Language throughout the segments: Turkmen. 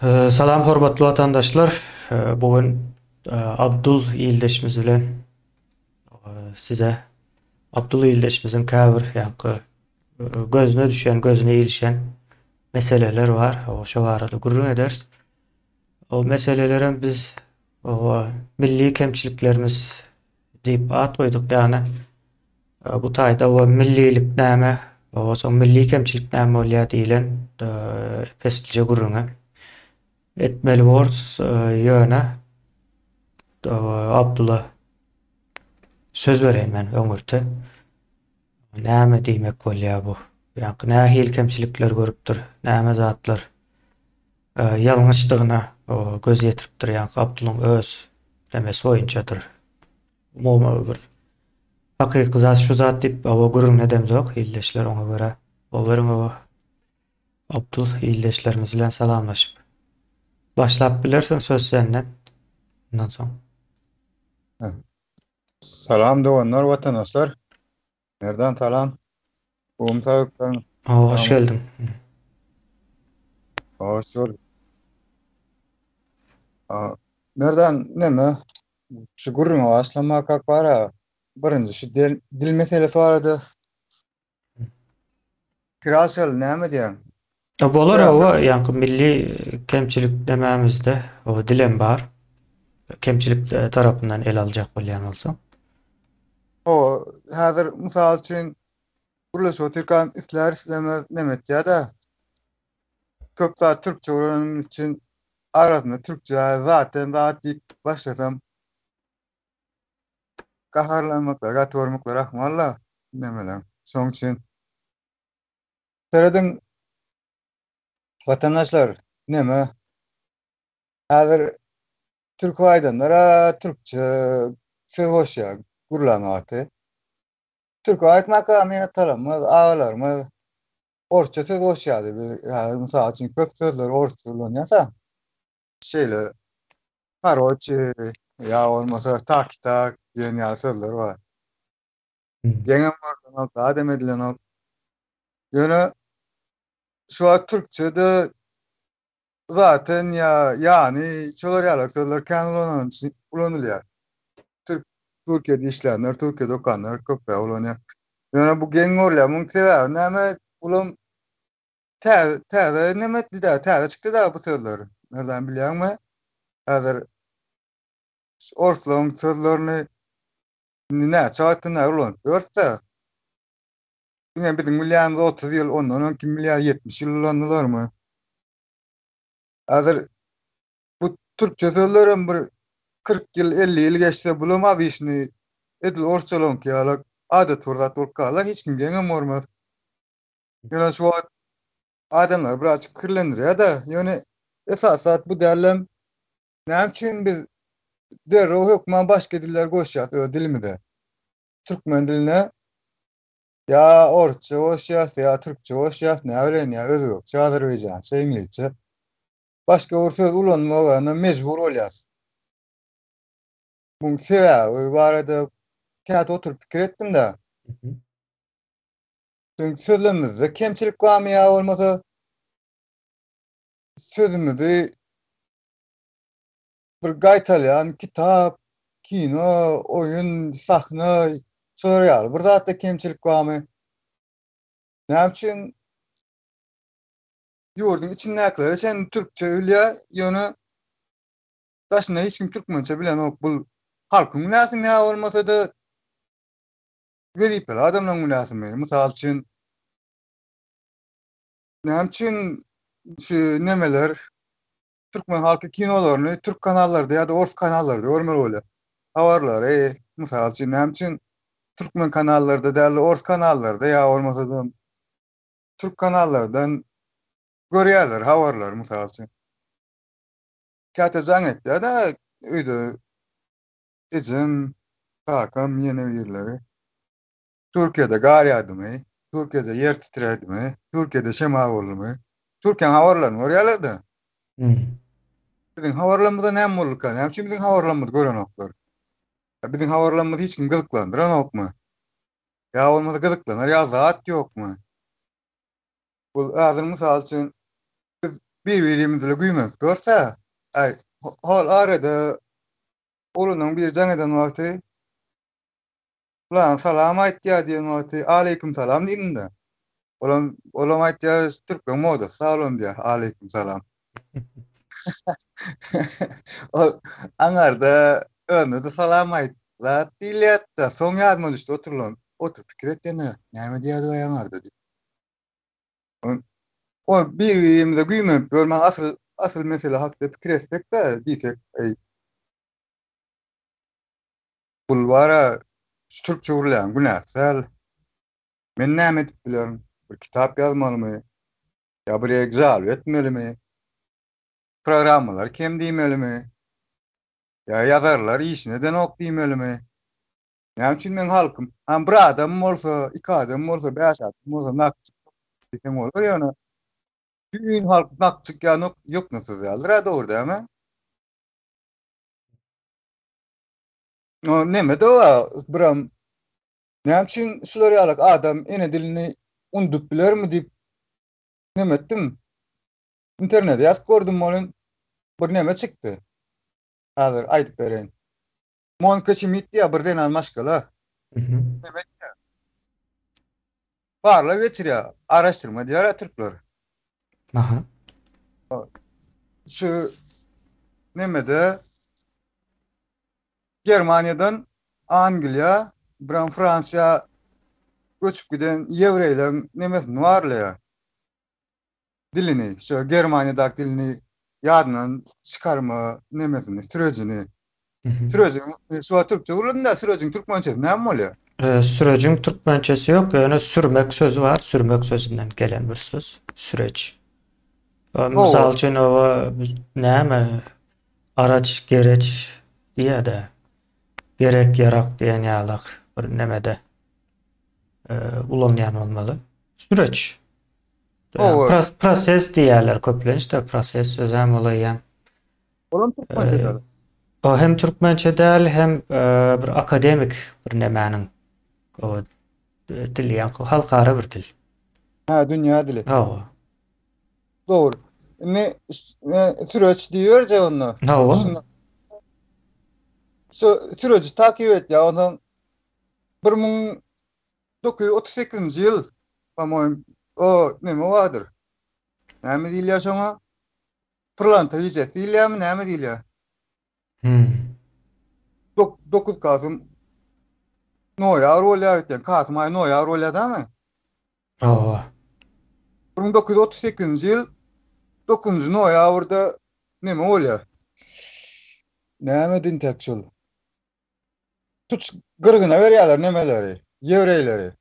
Salam hormatly watandaşlar. Bu gün Abdul ildeşimiz bilen size Abdul ildeşimiziň käbir ýaňky gözüne düşen, gözüne ilişen meseleler bar. Şo barada gürrüň ederis. O meselelerem biz milli kemçiliklerimiz diýip at goýduk. Ýagny bu taýda we millilik näme, soň milli kemçilik näme bolýar diýlen pestlije gürrüňe etmeli borus. Ýöne Abdula söz bereýin men öňürti. Näme diýmek bolýar bu? Ýa-da nähili kemçilikler görüpdir, näme zatlar ýalňyşdygyna göz ýetiripdir, ýa-da Abdulyň öz nemesi boýunçadyr. Umumy bir hakyky zat şu zat diýip, hawa gürrüň edemzok, ildeşler oňa görä. Boluň hawa. Abdul ildeşlerimiz bilen salamlaşyp başlap bilersiň söz senden. Ondan soň. Salam doganlar, watandaşlar. Merdan salam. Gowmy saglyklaryň? Hawa, hoş geldiň. Hoş gördük. Merdan neme? Şu gürrüňe başlamakak bar-a, birinji şu dil meselesi barada pikir alşaly, näme diýýäň? Bolar hawa, ýaňky milli kemçilik demämizde o dilem bar. Kemçilik tarapyndan ele aljak bolýan bolsaň. Hawa, häzir mysal üçin gürleşip otyrkam islär-islemez neme etýär-de. Köp zat türkçe öwrenim üçin arasynda türkçe zaten zat diýip başlasam gaharlanmaklar, gaty görmekler ahmal-da nemeler. Şonuň üçin serediň watandaşlar neme häzir türki aýdanlar-a türkçe söz goşýar gürlän wagty. Türki aýtmaka men atalarymyz, agalarymyz orsça söz goşýardy. Biz häzir mysal üçin köp sözleri orsça ulanýarsa, şeýle karoçi ýa bolmasa tak-tak diýen ýaly sözler bar. Geňem görlenok, zadam edilenok. Ýöne şu wagt türkçede zaten ýa ýany şolar ýaly sözler kän ulanylýar. Türk Türkiýede işleýänler, Türkiýede okanlar köpräk ulanýar. Ýöne bu geň görülýär. Munuň sebäbi näme? Bulam täze täze neme etdi-dä, täze çykdy-da bu sözler. Merdan bilýäňmi? Häzir şu orslaryň sözlerini indi näçe wagtdan bäri ulanyp ýörüs-de. Diňe biziň bilýänimiz 30 ýyl, ondan öň kim bilýär 70 ýyl ulandylarmy? Häzir bu türkçe sözlerem bir 40 ýyl, 50 ýyl geçse bulam abişini edil orsçalaryňky ýaly adaty bir zat bolup galar, hiç kim geňem görmez. Ýöne şu wagt adamlary birazjyk pikirlendirýär-de, ýöne esasy zat bu dälem. Näme üçin biz derrew hökman başga diller goşýas öz dilimize? Türkmen diline ýa orsça goşýas, ýa türkçe goşýas, näbileýin, ýa özbekçe, azerbaýjança, iňlisçe. Başga bir söz ulanmaga mejbur bolýas. Muň sebäbi barada käte oturyp pikir etdim-de. Çünki sözlemimizde kemçilik barmy ýa bolmasa sözümizi bir gaýtalýan kitap, kino, oýun, sahna şolar ýaly bir zatda kemçilik barmy? Näme üçin ýurduň içindäkiler çenli türkçe bilýär, ýöne daşynda hiç kim türkmençe bilenok. Bu halkyň günäsimi ýa bolmasa-da wezipeli adamlaryň günäsimi? Mysal üçin näme üçin şu nemeler türkmen halky kinolaryny türk kanallarda ýa-da ors kanallarda görmeli bolýar. Habarlary, mysal üçin, näme üçin türkmen kanallarda däl-de ors kanallarda ýa bolmasa-da türk kanallardan görýärler habarlary, mysal üçin. Käte jaň etýär-de öýde ejem, kakam, ýene birleri. Türkiýede gar ýagdymy? Türkiýede ýer titredimi? Türkiýede şemal boldumy? Türkiýäniň habarlaryny görýärler-de. Biziň habarlarymyzda näme bolduka? Näme üçin biziň habarlarymyzy görenoklar? Biziň habarlarymyzy hiç kim gyzyklandyranokmy? Ýa bolmasa gyzyklanar ýa zat ýokmy? Bu häzir mysal üçin biz. Bir-birimiz bile güýmenip ýörse, aý, hol arada oglanlaryň biri jaň eden wagty Pylan salam aýtýar diýen wagty aleýkum salam diýdim-de. Olam, olam aýtýar, türkmen modasy sag bolun diýýär, aleýkum salam. Ol aňarda özüne-de salam aýt, zat diýilýär-de, soň ýadyma düşdi oturylan, oturyp pikir etdim-de, näme diýýärdi-aý aňarda diýip. O bir-birimize güýmenip ýörmän asyl asyl mesele hakda pikir etsek-de diýsek, eý bul bara şu türkçe gürleýän günäsi däl. Men näme edip bilerin? Bir kitap ýazmalymy? Ýa bir ýere žalba etmelimi? Programmalar kem diýmelimi? Ýa ýazarlar işini edenok diýmelimi? Näme üçin meň halkym, ha bir adam bolsa, iki adam bolsa, bäş adam bolsa nakçyk diýseň bolar ýöne bütin halk nakçyk ýa ýoknasyz däldir-ä dogry dälmi? O neme-de bar, biram näme üçin şular ýaly adam ene dilini undup bilermi diýip neme etdim. Internete ýazyp gördüm welin bir neme çykdy. Häzir aýdyp bereýin. Monika Şimit diýýär bir zenan maşgala. Neme diýýär? Barlag geçirýär, araşdyrma diýýär türkler. Aha. Şu nemede Germaniýadan Angliýa, biram Fransiýa göçüp giden ýewreýleriň nemesini barlaýar. Dilini, şu Germaniýadaky dilini ýadyndan çykarma nemesini, sürejini. Sürejiň, şu wagt türkçe gürledim-de, sürejiň türkmençesi näme bolýar? Sürejiň türkmençesi ýok, ýöne sürmek sözi bar, sürmek sözünden gelen bir söz, süreç. Mysal üçin, oba näme, araç, gereç diýýär-de, gerek, ýarak diýen ýalak bir nemede ulanýan bolmaly. Süreç. Proses diýýärler köplenç-de, proses sözem bolaýýar. Olam türkmençe däl. O hem türkmençe däl, hem bir akademik bir nemäniň o dili, ýa halkara bir dil. Ha, dünýä dili. Hawa. Dogry. Indi süreç diýiberjek onda. Hawa. Şu süreci takip etýär. Ondan 1938-nji ýyl, po-moýem, o neme bardyr? Näme diýilýär şoňa? Pyrlanta gijesi diýilýärmi, näme diýilýär? Hmm. 9 Kasym noýabr bolýar öýtýän. Kasym aýy noýabr bolýar dämi? Hawa. 1938-nji ýyl 9-njy noýabrda neme bolýar? Näme dintek şol? Tuç gyrgyna berýärler nemeleri, ýewreýleri.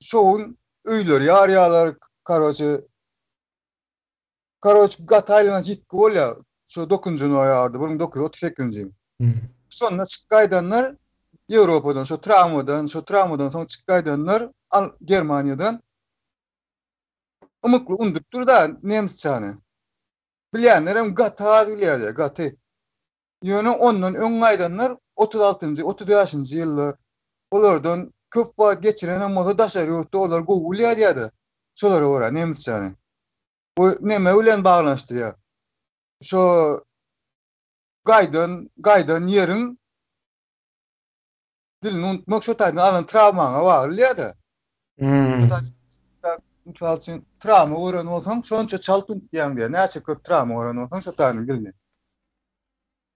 Şo gün öýleri ýarýarlar, karoçe. Karoçe gaty aýlanç ýitgi bolýar. Şo 9-njy noýabrda 1938-nji ýyl. Şonda çykyp gaýdanlar Ýewropadan, şo trawmadan, şo trawmadan soň çykyp gaýdanlar Germaniýadan ymykly undup-dur-da nemsçany. Bilýänlerem gaty az bilýärler, gaty. Ýöne ondan öň gaýdanlar 36-njy, 35-nji ýylda olardan köp wagt geçirenem bolsa daşary ýurtda olar gowy bilýär diýýärdi. Şolara görä nemisçäni. Bu neme bilen baglanyşdyrýar? Şo gaýdan gaýdan ýeriň dilini unutmak şo taýdan alan trawmaňa bagly diýýär-de. Hmm. Mysal üçin trawma gören bolsaň şonça çalt unutýaň diýýär. Näçe köp trawma gören bolsaň şo taýdan dilini.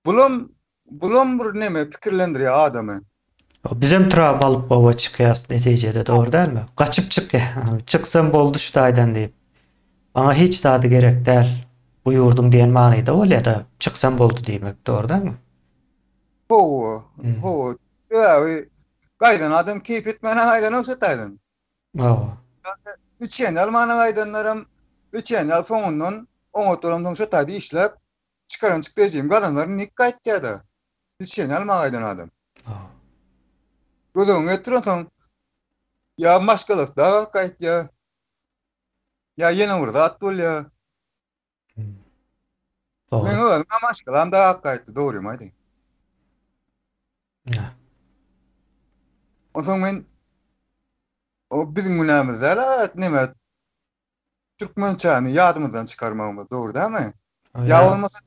Bulam bulam bir neme pikirlendirýär adamy. Bizem trawma alyp oba çykýas netijede dogry dälmi? Gaçyp çykýa. Çyksam boldy şu taýdan diýip. Maňa hiç zady gerek däl bu ýurduň diýen manyda bolýada çyksam boldy diýmek dogry dälmi? Hawa, hawa. Sebäbi gaýdan adam keýp etmäne gaýdanok şo taýdan. Hawa. Üçen almana gaýdanlaram üçen ýaly soňundan oňat bolansoň şo taýda işläp çykaran çykdajyny gazanlar nik gaýtýada. Üçen alma gaýdan adam. Hawa. Göz öňüňe getir onsoň ýa maşgalasy daga gaýtýa ýa ýene bir zat bolýa. Dogry. Meň özüm maşgalam daga gaýtdy dogrymy aýdaýyn. Ýa. Onsoň men. O biziň günämiz däl, neme türkmençäni ýadymyzdan çykarmagymyz dogry dälmi? Ýa bolmasa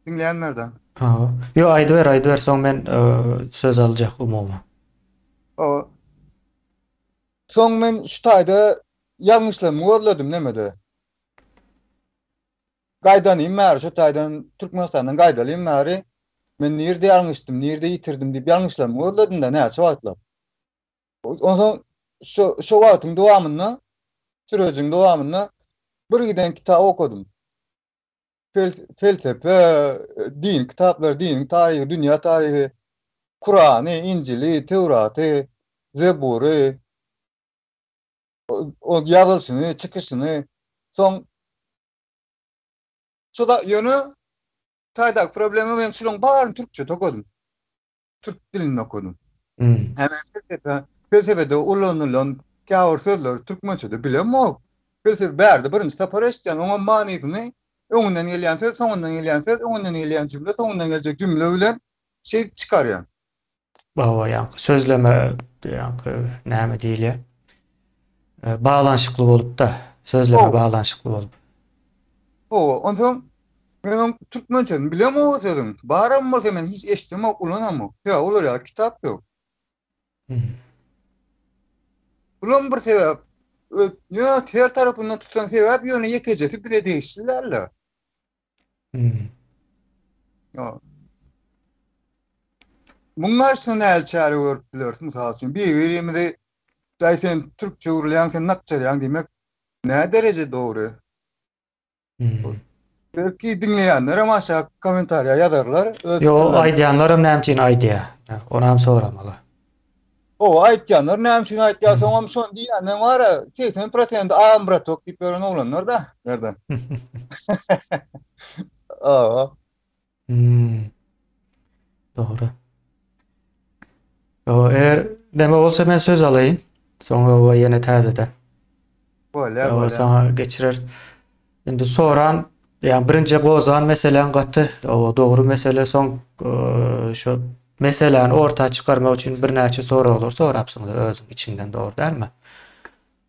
Diňleýän Merdan. Hawa. Ýok, aýdyber, aýdyber, soň men söz aljak umumy. Hawa. Soň men şu taýda ýalňyşlygymy gözledim nemede. Gaýdanym bäri şu taýdan Türkmenistandan gaýdalym bäri men nirde ýalňyşdym, nirde ýitirdim diýip ýalňyşlarymy gözledim-de näçe wagtlap. Onsoň şu şu wagtyň dowamynda sürejiň dowamynda bir giden kitap okadym. Felsefe, din kitaplary, diniň taryhy, dünýä taryhy, Kurany, Injili, Töwraty, Zebury, o ýazylyşyny, çykyşyny, soň şo-da ýöne taýdaky problema men şularyň baryny türkçe okadym. Türk dilinde okadym. Hmm. Hemen felsefe, felsefede ulanylan käbir sözleri türkmençede bilemok. Felsefe bärde birinji sapar eşitýän, oňa manysyny öňünden gelýän söz, soňundan gelýän söz, öňünden gelýän jümle, soňundan geljek jümle bilen şeýdip çykarýan. Hawa, ýaňky sözleme ýaňky näme diýilýär? E, baglanyşykly bolup-da, sözleme baglanyşykly bolup. Hawa, onsoň men oň türkmençesini bilemok o sözüň. Baram bolsa men hiç eşidemok, ulanamok. Sebäbi olar ýaly kitap ýok. Hmm. Bulam bir sebäp. Ýa her tarapyndan tutsaň sebäp ýöne ýekejesi bize degişli däl-de. Hmm. Ýa. Muň garşysyna nähili çäre görüp bileris? Mysal üçin, bir-birimizi Daýy sen türkçe gürleýäň, sen nakjarýaň diýmek nä dereje dogry? Hmm. Belki diňleýänlerem aşak kommentariýa ýazarlar. Öz Ýo, aýdýanlaram näme üçin aýdýar? Onam soramaly. O aýtýanlar näme üçin aýtýar? Soňam şony diýýänleň bar-a, 80 prosenti agam bratok diýip ýören oglanlar-da. Nerden? Awa. Hmm. Dogry. Yo, eger neme bolsa men söz alaýyn. Soňra o ýene täzeden. Bolýar, Yo, bolýar. saňa geçireris. Indi soran, ýa birinji gozgan meseläň gaty, o dogry mesele, soň e, şu meseläni orta çykarmak üçin birnäçe soraglar sorapsyň özüň içiňden dogry dälmi?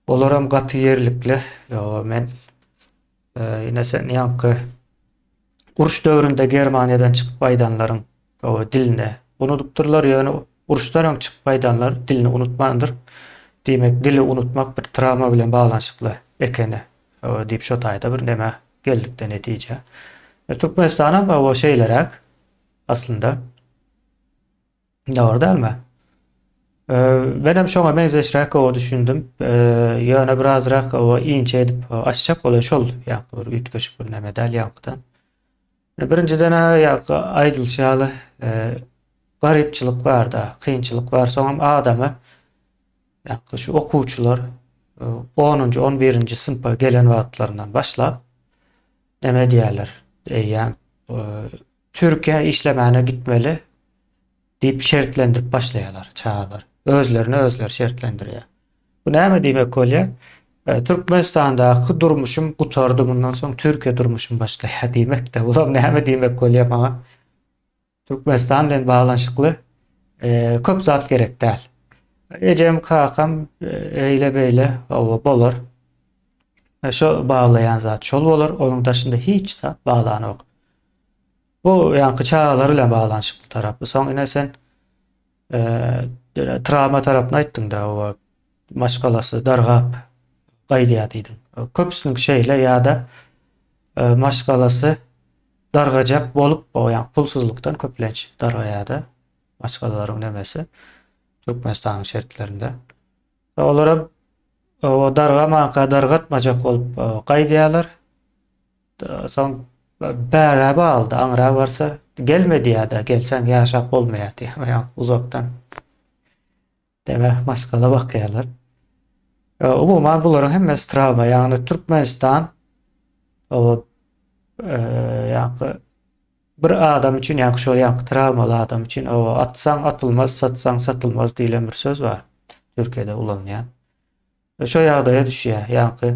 Olaram gaty ýerlikli. Yo, men e, ine sen ýaňky Uruş döwründe Germaniýadan çykyp gaýdanlaryň dilini unudypdyrlar, ýöne uruşdan öň çykyp gaýdanlar dilini unutmandyr. Diýmek, dili unutmak bir trawma bilen baglanyşykly ekeni diýip şo taýda bir neme geldikde netijä. Türkmenistanam o şeýleräk aslynda. Dogry dälmi? Menem şoňa meňzeşräk oba düşündim. Ýöne birazrak oba inçe edip açjak bolaý şol ýaňky bir üýtgeşik bir neme däl ýaňkydan. Birinjiden ýaňky aýdylyşy ýaly garypçylyk barda, kynçylyk bar. Soňam adamy ýaňky şu okuwçylar onunjy, on birinji synpa gelen wagtlaryndan başlap neme diýýärler? Eýýäm Türkiýä işlemäne gitmeli diýip şertlendirip başlaýarlar çagalar. Özlerini özleri şertlendirýär. Bu näme diýmek bolýar? E, Türkmenistandaky durmuşym gutardy, mundan soň Türkiýe durmuşym başlaýar diýmek-de. Bulam näme diýmek bolýar maňa? Türkmenistan bilen baglanyşykly e, köp zat gerek däl. Ejem, kakam e, eýle-beýle oba bolar. E, şo baglaýan zat şol bolar, onuň daşynda hiç zat baglanok. Bu ýaňky çagalar bilen baglanyşykly tarapy. Soň ine sen e, travma tarapyny aýtdyň-da, o maşgalasy dargap gaýdýar diýdiň. Köpüsiniň şeýle ýa-da e, maşgalasy dargajak bolup, o ýaňky pulsuzlykdan köplenç dargaýar-da maşgalalaryň nemesi Türkmenistanyň şertlerinde. Olara o dargamanka dargatmajak bolup gaýdýarlar. Soň bärä bagly aňra barsa gelme diýýär-de, gelseň ýaşap bolmaýar diýýär. Ýa uzakdan. Deme maşgala bakýarlar. Umuman bularyň hemmesi travma, ýagny Türkmenistan o ýa bir adam üçin ýa şo ýa travmaly adam üçin o atsaň atylmaz, satsaň satylmaz diýlen bir söz bar. Türkiýede ulanylýan. Şo ýagdaýa düşýär. Ýaňky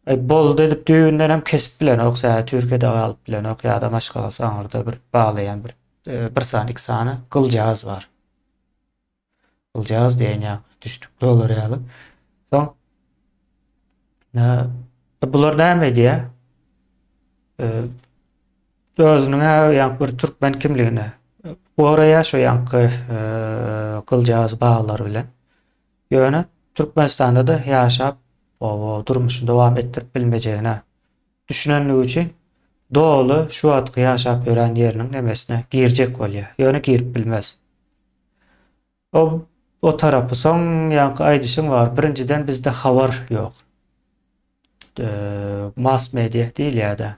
Aý boldy edip düýbünden hem kesip bilenok, sebäbi Türkiýede galyp bilenok ýa-da maşgalasy aňyrda bir baglaýan bir e, bir sany, iki sany gyljagaz bar. Gyljagaz diýen ýa düşnükli bolar ýaly. Soň bular näme edýär? Özüniň ýaňky bir türkmen kimligini goraýar şo ýaňky gyljagaz baglar bilen. Ýöne Türkmenistanda-da ýaşap, durmuşyny dowam etdirip bilmejegine düşünenligi üçin doly şu wagtky ýaşap ýören ýeriniň nemesine girjek bolýar. Ýöne girip bilmez. O o tarapy soň ýaňky aýdyşyň bar. Birinjiden bizde habar ýok. Mass media diýilýär-de.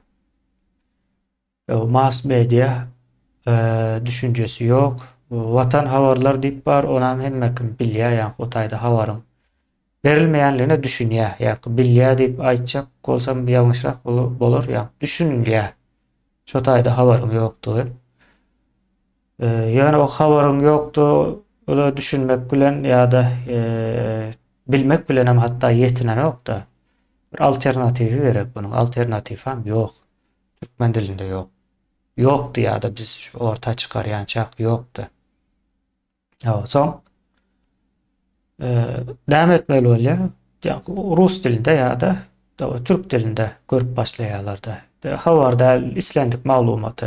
Mass media düşünjesi ýok. Watan habarlar diýip bar, onam hemme kim bilýär, ýaňky o taýda habaryň berilmeýänligine düşünýär. Ýaňky bilýär diýip aýtjak bolsam ýalňyşrak bolar, ýaňky düşünilýär. Şo taýda habaryň ýokdugy. Ýöne o habaryň ýokdugyna düşünmek bilen ýa-da bilmek bilenem hatda ýetinenok-da. Bir alternatiwi gerek bunuň, alternatiwam ýok. Türkmen dilinde ýok. Ýokdy ýa-da biz şu orta çykarýançak ýokdy. Hawa, soň näme etmeli bolýar? Rus dilinde ýa-da türk dilinde görüp başlaýarlar-da. Habar däl, islendik maglumaty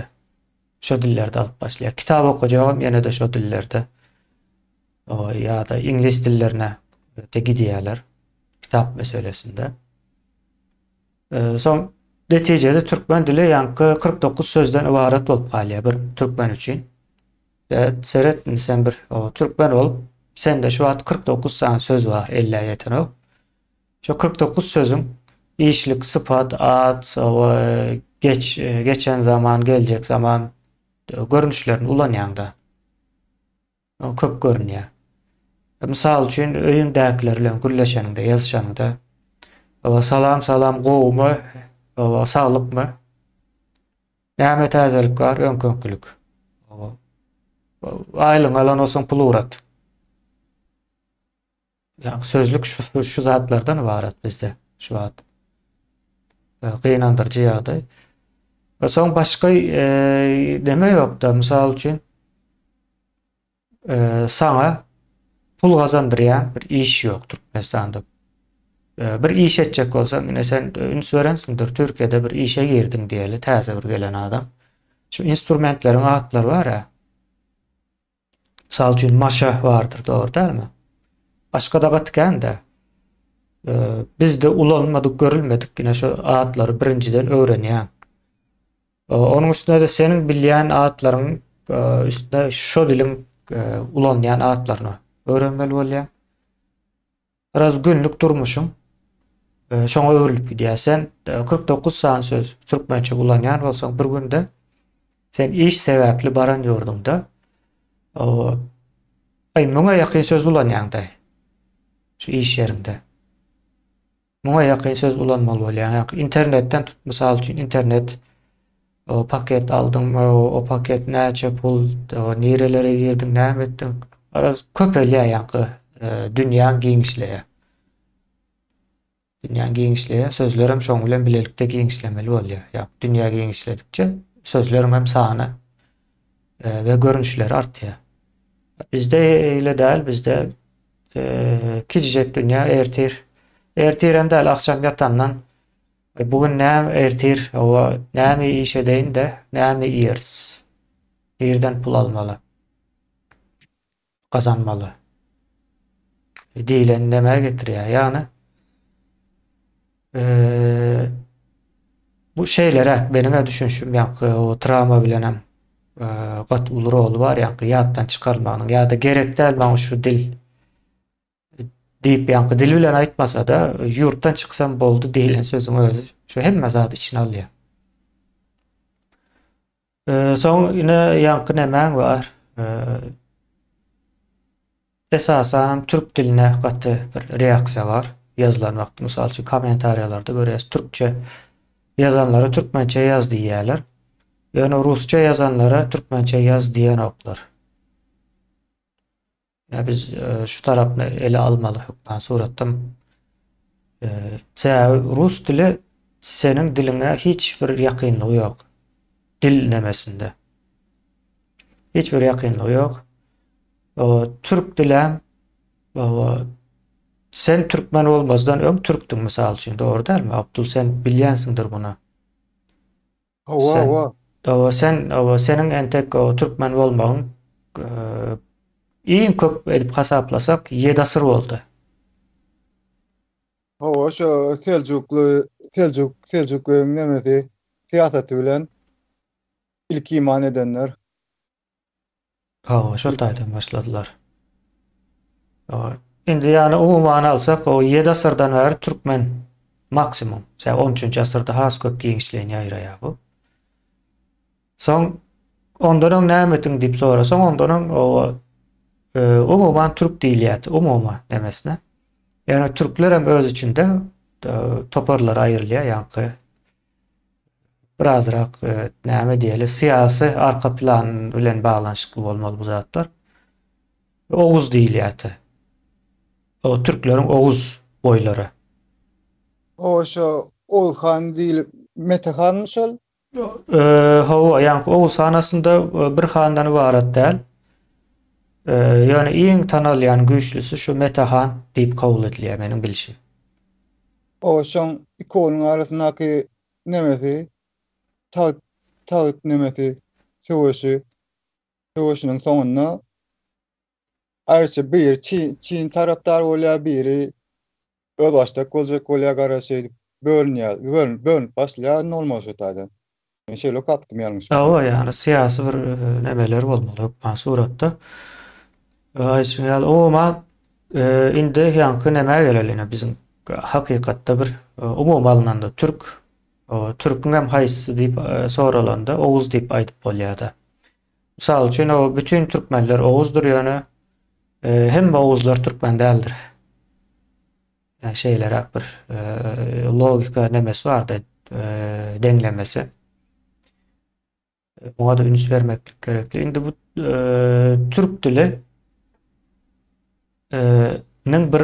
şo dillerde alyp başlaýar. Kitap okajagam ýene-de şo dillerde. Ýa-da iňlis dillerine de gidýärler kitap meselesinde. Soň netijede türkmen dili ýaňky 49 sözden ybarat bolup galýar bir türkmen üçin. Seret indi sen bir türkmen bolup sende şu wagt 49 sany söz bar ellä ýetenok. Şu 49 sözüň işlik, sypat, at, geç, geçen zaman, geljek zaman görnüşlerini ulanýaňda. Köp görünýär. Mysal üçin, öýüňdäkiler bilen gürleşeniňde, ýazyşanyňda, Salam, salam, gowumy, saglykmy? Näme täzelik bar, öňki-öňkülik. Aýlygyňy alan bolsaň pul ugrat. Ýa sözlük şu şu zatlardan ybarat bizde şu wagt. Gynandyryjy ýagdaý. We soň başga e, neme ýok-da, mysal üçin e, saňa pul gazandyrýan bir iş ýok Türkmenistanda. E, bir iş etjek bolsaň, ine sen üns berensiňdir, Türkiýede bir işe girdiň diýeli, täze bir gelen adam. Şu instrumentleriň atlary bar-a. Mysal üçin maşa bardyr, dogry dälmi? Başga-da gaty kän-de. Bizde ulanmadyk, görülmedik ine şu atlary birinjiden öwrenýäň. Onuň üstüne-de seniň bilýän atlaryň üstüne şo diliň ulanýan atlaryny öwrenmeli bolýaň. Biraz günlük durmuşyň şoňa öwrülip gidýär. Sen 49 sany söz türkmençe ulanýan bolsaň bir günde sen iş sebäpli baran ýurduňda aý müňe ýakyn söz ulanýaň-da şu iş ýeriňde. Muňa ýakyn söz ulanmaly bolýar. Ýa internetden tut mysal üçin internet o paket aldyňmy, o paket näçe pul, nirelere girdiň, näme etdiň. Garaz köpelýär ýaňky e, dünýäň giňişleýär. Dünýäň giňişleýär, sözlerem şoň bilen bilelikde giňişlemeli bolýar. Ýa dünýä giňişledikçe sözleriň hem sany e, we görnüşleri artýar. Bizde eýle däl, bizde Kiçijek dünýä ertir. Ertirem däl, agşam ýatandan bu gün näme ertir, hawa, näme iş edeýin-de, näme iýeris? Nirden pul almaly? Gazanmaly? Diýlen nämä getirýär? Ýagny bu şeýleräk meniň-ä düşünişim ýaňky o trawma bilenem gaty uly roly bar ýaňky ýatdan çykarylmagynyň ýa-da gerek däl maňa şu dil diýip ýaňky dil bilen aýtmasa-da ýurtdan çyksam boldy diýlen sözüň özi şu hemme zady içine alýar. Soň ine ýaňky nemäň bar. Esasanam türk diline gaty bir reaksiýa bar. Ýazylan wagty mysal üçin kommentariýalarda görýäs türkçe ýazanlara türkmençe ýaz diýýärler. Ýöne rusça ýazanlara türkmençe ýaz diýenoklar. Ýa biz e, şu tarapyny ele almaly hökman suratda. E, sebäbi rus dili seniň diliňe hiç bir ýakynlygy ýok. Dil nemesinde. Hiç bir ýakynlygy ýok. O türk dilem. Hawa, sen türkmen bolmazdan öň türkdüň mysal üçin, dogry dälmi? Abdul sen bilýänsiňdir muny. Hawa, Sen, hawa. hawa sen, hawa seniň entek o türkmen bolmagyň iň köp edip hasaplasak 7 asyr boldy. Hawa, şo Seljukly, Seljuk, Seljuk begiň nemesi, syýasaty bilen ilki iman edenler. Hawa, şo taýdan başladylar. Hawa. Indi ýagny umuman alsak, o 7 asyrdan bäri türkmen maksimum. Sebäbi 13-nji asyrda has köp giňişleýin ýaýraýar bu. Soň ondan öň näme etdiň diýip sorasaň, ondan öň o e, umuman türk diýilýärdi, umuman nemesine. Ýöne türkler hem öz içinde e, toparlara aýrylýar, ýaňky Birazrak näme diýeli, syýasy arka plan bilen baglanyşykly bolmaly bu zatlar. Oguz diýilýärdi. O türkleriň oguz boýlary. O şo Oguz han diýilip Mete hanmy şol? Hawa, ýaňky Oguz han aslynda bir handan ybarat däl. Ýöne iň tanalýan güýçlüsi şu Mete han diýip kabul edilýär meniň bilşim. O şoň iki ogluň arasyndaky nemesi, tagt, tagt nemesi, söweşi, söweşiniň soňunda aýryça biri çin, çin tarapdar bolýar, biri özbaşdak boljak bolýar, garaz şeýdip bölünýär, bölünip başlaýar normal şu taýda. Men şeýle okapdym ýalňyşmasam. Hawa, ýagny syýasy bir nemeler bolmaly hökman suratda. Aýdyşyň ýaly, umuman indi ýaňky nämä geleli ine biziň hakykatda bir umumy alnanda türk, türküň hem haýsysy diýip soralanda oguz diýip aýdyp bolýar-da. Mysal üçin, o bütin türkmenler oguzdyr, ýöne hemme oguzlar türkmen däldir. Ýa şeýleräk bir logika nemesi bardy, deňlemesi. Muňa-da üns bermeklik gerekli. Indi bu türk dili niň bir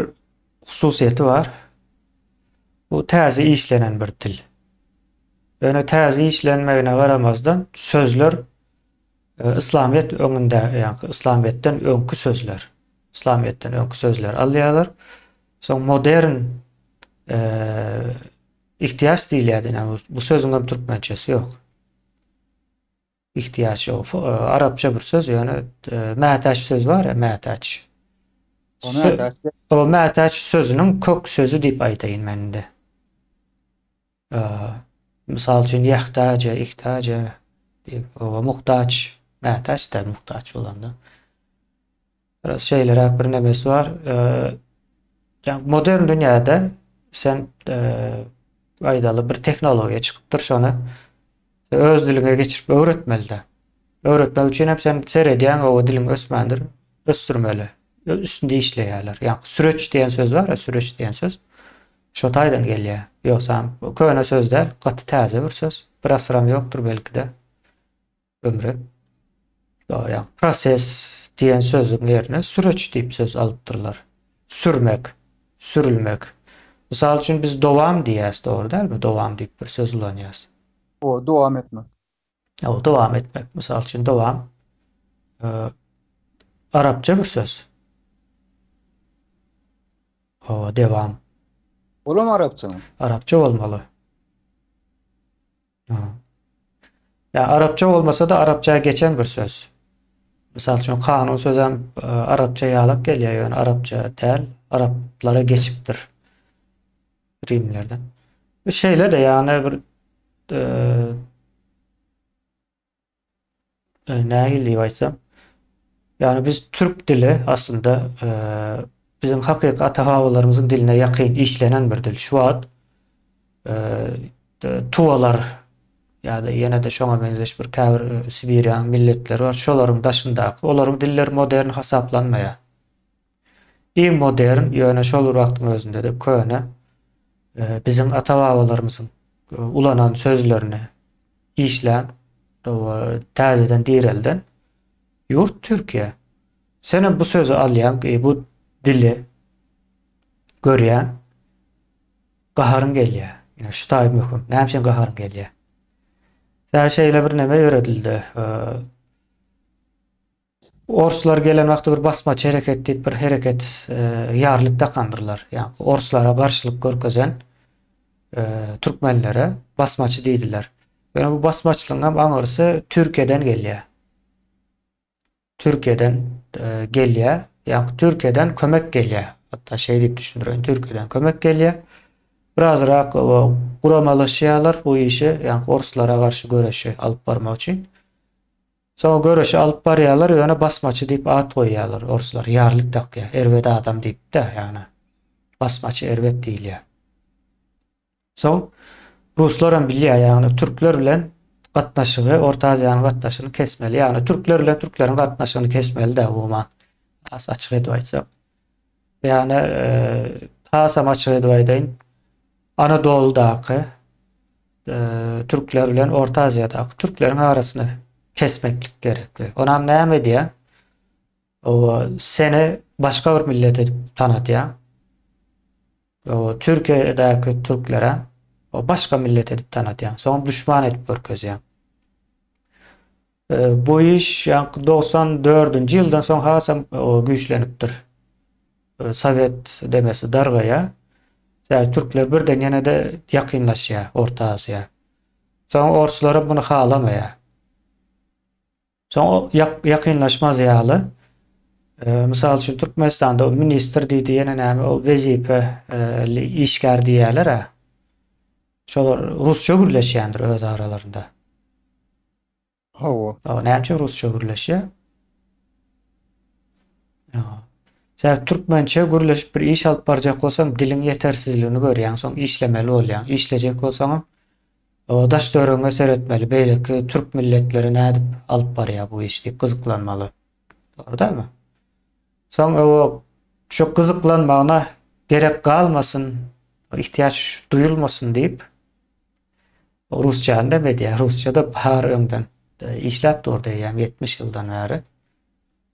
hususyýeti bar. Bu täze işlenen bir dil. Ýöne täze işlenmegine garamazdan sözler Yslamyýet öňünde, ýagny Yslamyýetden öňki sözler, Yslamyýetden öňki sözleri alýarlar. Soň modern ihtiýaç diýilýär ine bu sözüň hem türkmençesi ýok. Ihtiýaç ýok. Arapça bir söz ýöne mätäç söz bar ya, mätäç. O mätäç. O mätäç sözüniň kök sözi diýip aýdaýyn men indi. Mysal üçin, ýähtaje, ihtaje diýip, oba muhtaç, mätäç-dä muhtaç bolanda. Biraz şeýleräk bir nemesi bar. Ýa modern dünýäde sen aýdaly bir tehnologiýa çykypdyr, şony öz diliňe geçirip öwretmeli-dä. Öwretmek üçin hem sen seredýäň, oba diliň ösmändir, ösdürmeli. Üstünde işleýärler. Ýa süreç diýen söz bar, süreç diýen söz. Şo taýdan gelýär. Ýogsam köne söz däl, gaty täze bir söz. Bir asyram ýokdur belki-de ömri. Ýa proses diýen sözüň ýerine süreç diýip söz alypdyrlar. Sürmek, sürülmek. Mysal üçin biz dowam diýýäs, dogry dälmi? Dowam diýip bir söz ulanýas. O, dowam etmek. O, dowam etmek. Mysal üçin dowam arapça bir söz. Hawa, dewam. Olam arapçamy? Arapça bolmaly. Ha. Ya arapça bolmasa da arapça geçen bir söz. Mysal üçin kanun sözem e, arapça ýalak gelýär, ýöne arapça däl, araplara geçipdir. Rimlerden. Şeýle de ýagny bir e, Nähili diýip aýtsam, ýagny biz türk dili aslynda biziň hakyky ata-babalarymyzyň diline ýakyn işlenen bir dil. Şu wagt tuwalar ýa-da ýene-de şoňa meňzeş bir käbir Sibiriýanyň milletleri bar, şolaryň daşyndaky, olaryň dilleri modern hasaplanmaýar. Iň modern, ýöne şol bir wagtyň özünde-de köne biziň ata-babalarymyzyň ulanan sözlerini işlän, täzeden direlden ýurt Türkiýe. Senem bu sözi alýaň, bu dili görýäň, gaharyň gelýär. Ine şu taý möhüm. Näme üçin gaharyň gelýär? Sebäbi şeýle bir neme ýöredildi. Orslar gelen wagty bir basmaçy hereket diýip bir hereket ýarlyk dakandyrlar. Ýagny orslara garşylyk görkezen türkmenlere basmaçy diýdiler. Ýöne bu basmaçylygyň hem aňyrsy Türkiýeden gelýär. Türkiýeden gelýär. Ýagny Türkiýeden kömek gelýär. Hatda şeý diýip düşündireýin, Türkiýeden kömek gelýär. Birazrak guramalaşýarlar bu işi, ýagny orslara garşy göreşi alyp barmak üçin. Soň göreşi alyp barýarlar, ýöne basmaçy diýip at goýýarlar orslar, ýarlyk dakýar, erbet adam diýip-de, ýagny basmaçy erbet diýilýär. Soň ruslar hem bilýär, ýagny türkler bilen gatnaşygy, Orta Aziýanyň gatnaşygyny kesmeli, ýagny türkler bilen türkleriň gatnaşygyny kesmeli-de umuman, has açyk edip aýtsak. Ýagny hasam açyk edip aýdaýyn, Anadoludaky türkler bilen Orta Aziýadaky türkleriň arasyny kesmeklik gerekli. Onam näme edýär? O seni başga bir millet edip tanadýar. O Türkiýedäki türklere o başga millet edip tanadýar. Soň düşman edip görkezýär. Bu iş ýaňky 94-nji ýyldan soň hasam güýçlenipdir. Sowet demesi dargaýar. Sebäbi türkler birden ýene-de ýakynlaşýar Orta Aziýa. Soň orslaram muny halamaýar. Soň ýakynlaşmaz ýaly, mysal üçin Türkmenistanda ministr diýdi, ýene näme ol wezipeli işgär diýýärler-ä. Şolar rusça gürleşýändir öz aralarynda. Hawa. Hawa, näme üçin rusça gürleşýär? Sebäbi türkmençe gürleşip bir iş alyp barjak bolsaň, diliň ýetersizligini görýäň, soň işlemeli bolýaň. Işlejek bolsaňam, daş töweregiňe seretmeli, beýleki türk milletleri nädip alyp barýar bu işi diýip gyzyklanmaly. Dogry dälmi? Soň o şu gyzyklanmagyna gerek galmasyn, ihtiýaç duýulmasyn diýip, Rusçany näme edýär? Rusça-da bar öňden. Işläp dur diýýän 70 ýyldan bäri.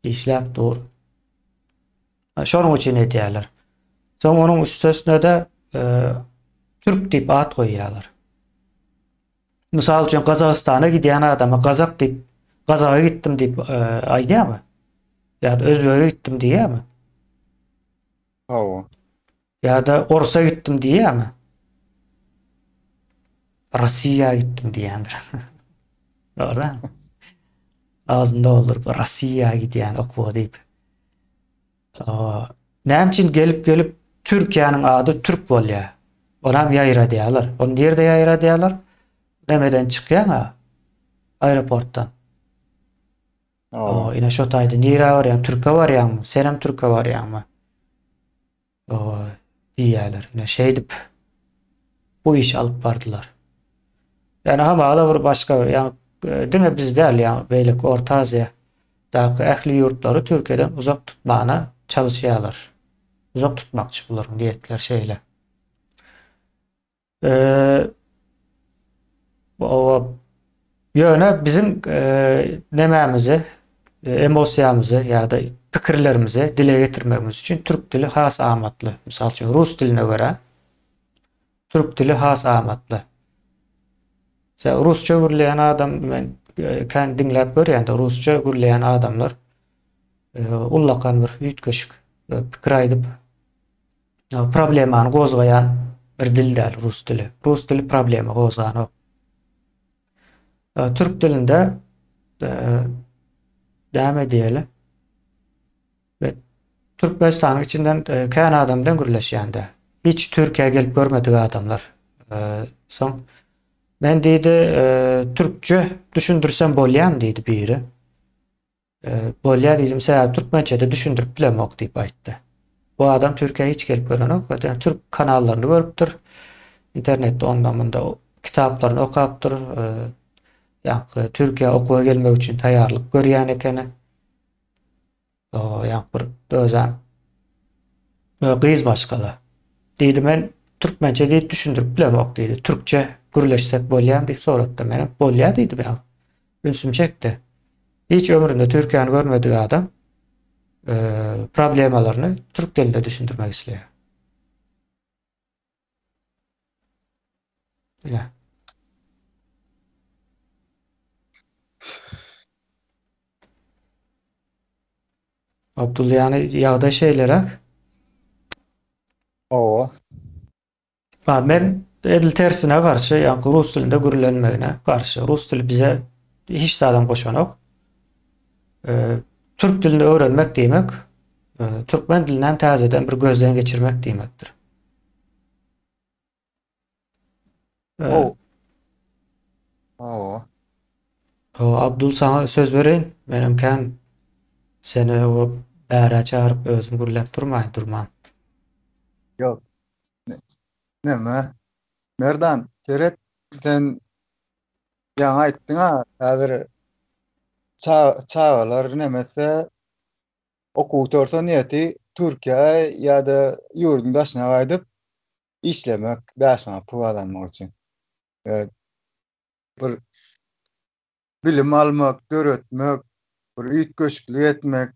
Işläp dur. Şonuň üçin edýärler. Soň onuň üstesine-de e, türk diýip at goýýarlar. Mysal üçin Gazagystana gidýän adama gazak diýip, Gazaga gitdim diýip e, aýdýarmy? Ýa-da Özbege gitdim diýýärmi? Hawa. Ýa-da Orsa gitdim diýýärmi? Rossiýa gitdim diýýändir. Dogry. Agzyny dolduryp Rossiýa gidýän okuwa diýip. Näme üçin gelip-gelip Türkiýäniň ady türk bolýar? Onam ýaýradýarlar. Ony nirde ýaýradýarlar? Nemeden çykýaň-a? Aeroportdan. O, ine şo taýda nirä barýaň? Türke barýaňmy? Senem türke barýaňmy? O, diýýärler. Ine şeýdip bu işi alyp bardylar. Ýani hamala bir başga bir, ýa e, diňe biz däl, ýa beýleki Orta Aziýadaky ähli ýurtlary Türkiýeden uzak tutmana çalyşýarlar. Uzak tutmakçy bularyň niýetleri şeýle. Ýöne biziň nemämizi, emosiýamyzy ýa-da pikirlerimizi dile getirmegimiz üçin türk dili has amatly. Mysal üçin, rus diline görä türk dili has amatly. Sen rusça gürleýän adam men kän diňläp görýän-de, rusça gürleýän adamlar ullakan bir üýtgeşik pikir aýdyp Problemany gozgaýan bir dil däl rus dili. Rus dili problema gozganok. Türk dilinde näme diýeli? Ve Türkmenistanyň içinden kän adam bilen gürleşýände. Hiç Türkiýä gelip görmedik adamlar. Soň men diýdi, türkçe düşündirsem bolýamy diýdi biri. Bolýar diýdim, sebäbi türkmençede düşündirip bilemok diýip aýtdy. Bu adam Türkiýä hiç gelip görenok, zaten türk kanallaryny görüpdir. Internetde onda munda kitaplaryny okapdyr. Ýa Türkiýä okuwa gelmek üçin taýýarlyk görýän ekeni. Ýa bir özem gyz maşgala. Diýdi men türkmençe diýip düşündirip bilemok diýdi. Türkçe gürleşsek bolýarmy diýip sorady. Menem bolýar diýdim ýa. Ünsüm çekdi. Hiç ömründe Türkiýäni görmedik adam problemalaryny türk dilinde düşündirmek isleýär. Ine. Abdul ýagny ýagdaý şeýleräk. Hawa. Ha, men edil tersine garşy, ýagny rus dilinde gürlenmegine garşy. Rus dili bize hiç zadam goşanok. E, türk dilini öwrenmek diýmek, e, türkmen dilini hem täzeden bir gözden geçirmek diýmekdir. O. Hawa. O Abdul saňa söz bereýin. Menem kän seni o bärä çagyryp özüm gürläp durmaýyn durman. Ýok. Näme? Merdan, seret, sen ýaňy aýtdyň-a, häzir çagalar nemetse okuw gutarsa niýeti Türkiýä ýa-da ýurduň daşyna gaýdyp işlemek, 5 manat pul gazanmak üçin. Bir bilim almak, döretmek, bir üýtgeşiklik etmek,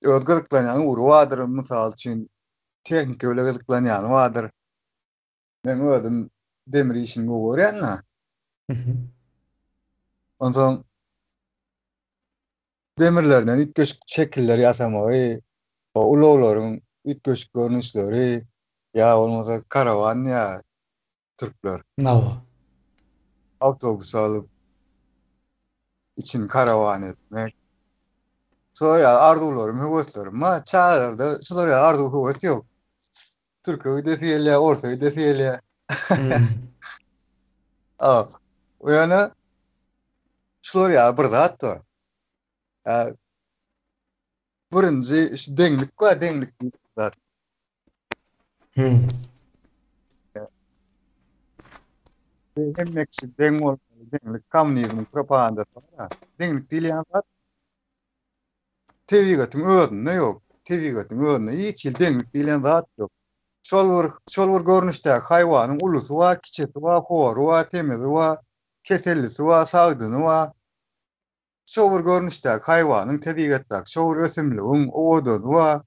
öz gyzyklanýan ugry bardyr, mysal üçin, tehnika bilen gyzyklanýany bardyr. Men özüm demir işini gowy görýän-de. Onsoň demirlerden üýtgeşik şekiller ýasamagy, ulaglaryň üýtgeşik görnüşleri ýa bolmasa karawan ýa türkler. Hawa. Awtobus alyp, içini karawan etmek. Şular ýaly arzuwlarym, höweslerim bar. Çagalarda şular ýaly arzuw höwes ýok. Türke gidesi gelýär, orsa gidesi gelýär. Hmm. Ýöne şular ýaly bir zat bar. Birinji şu deňlik bar, deňlik diýip zat. Hmm. Hemme kişi deň bolmaly, deňlik kommunizmiň propagandasy bar. Deňlik diýilýän zat tebigatyň özünde ýok. Tebigatyň özünde hiç hili deňlik diýlen zat ýok. Şol bir şol bir görnüşdäki haýwanyň ulusy bar, kiçisi bar, hory bar, semizi bar, kesellisi bar, sagdyny bar. Şo bir görnüşdäki haýwanyň tebigatdaky şo bir ösümligiň owadany bar,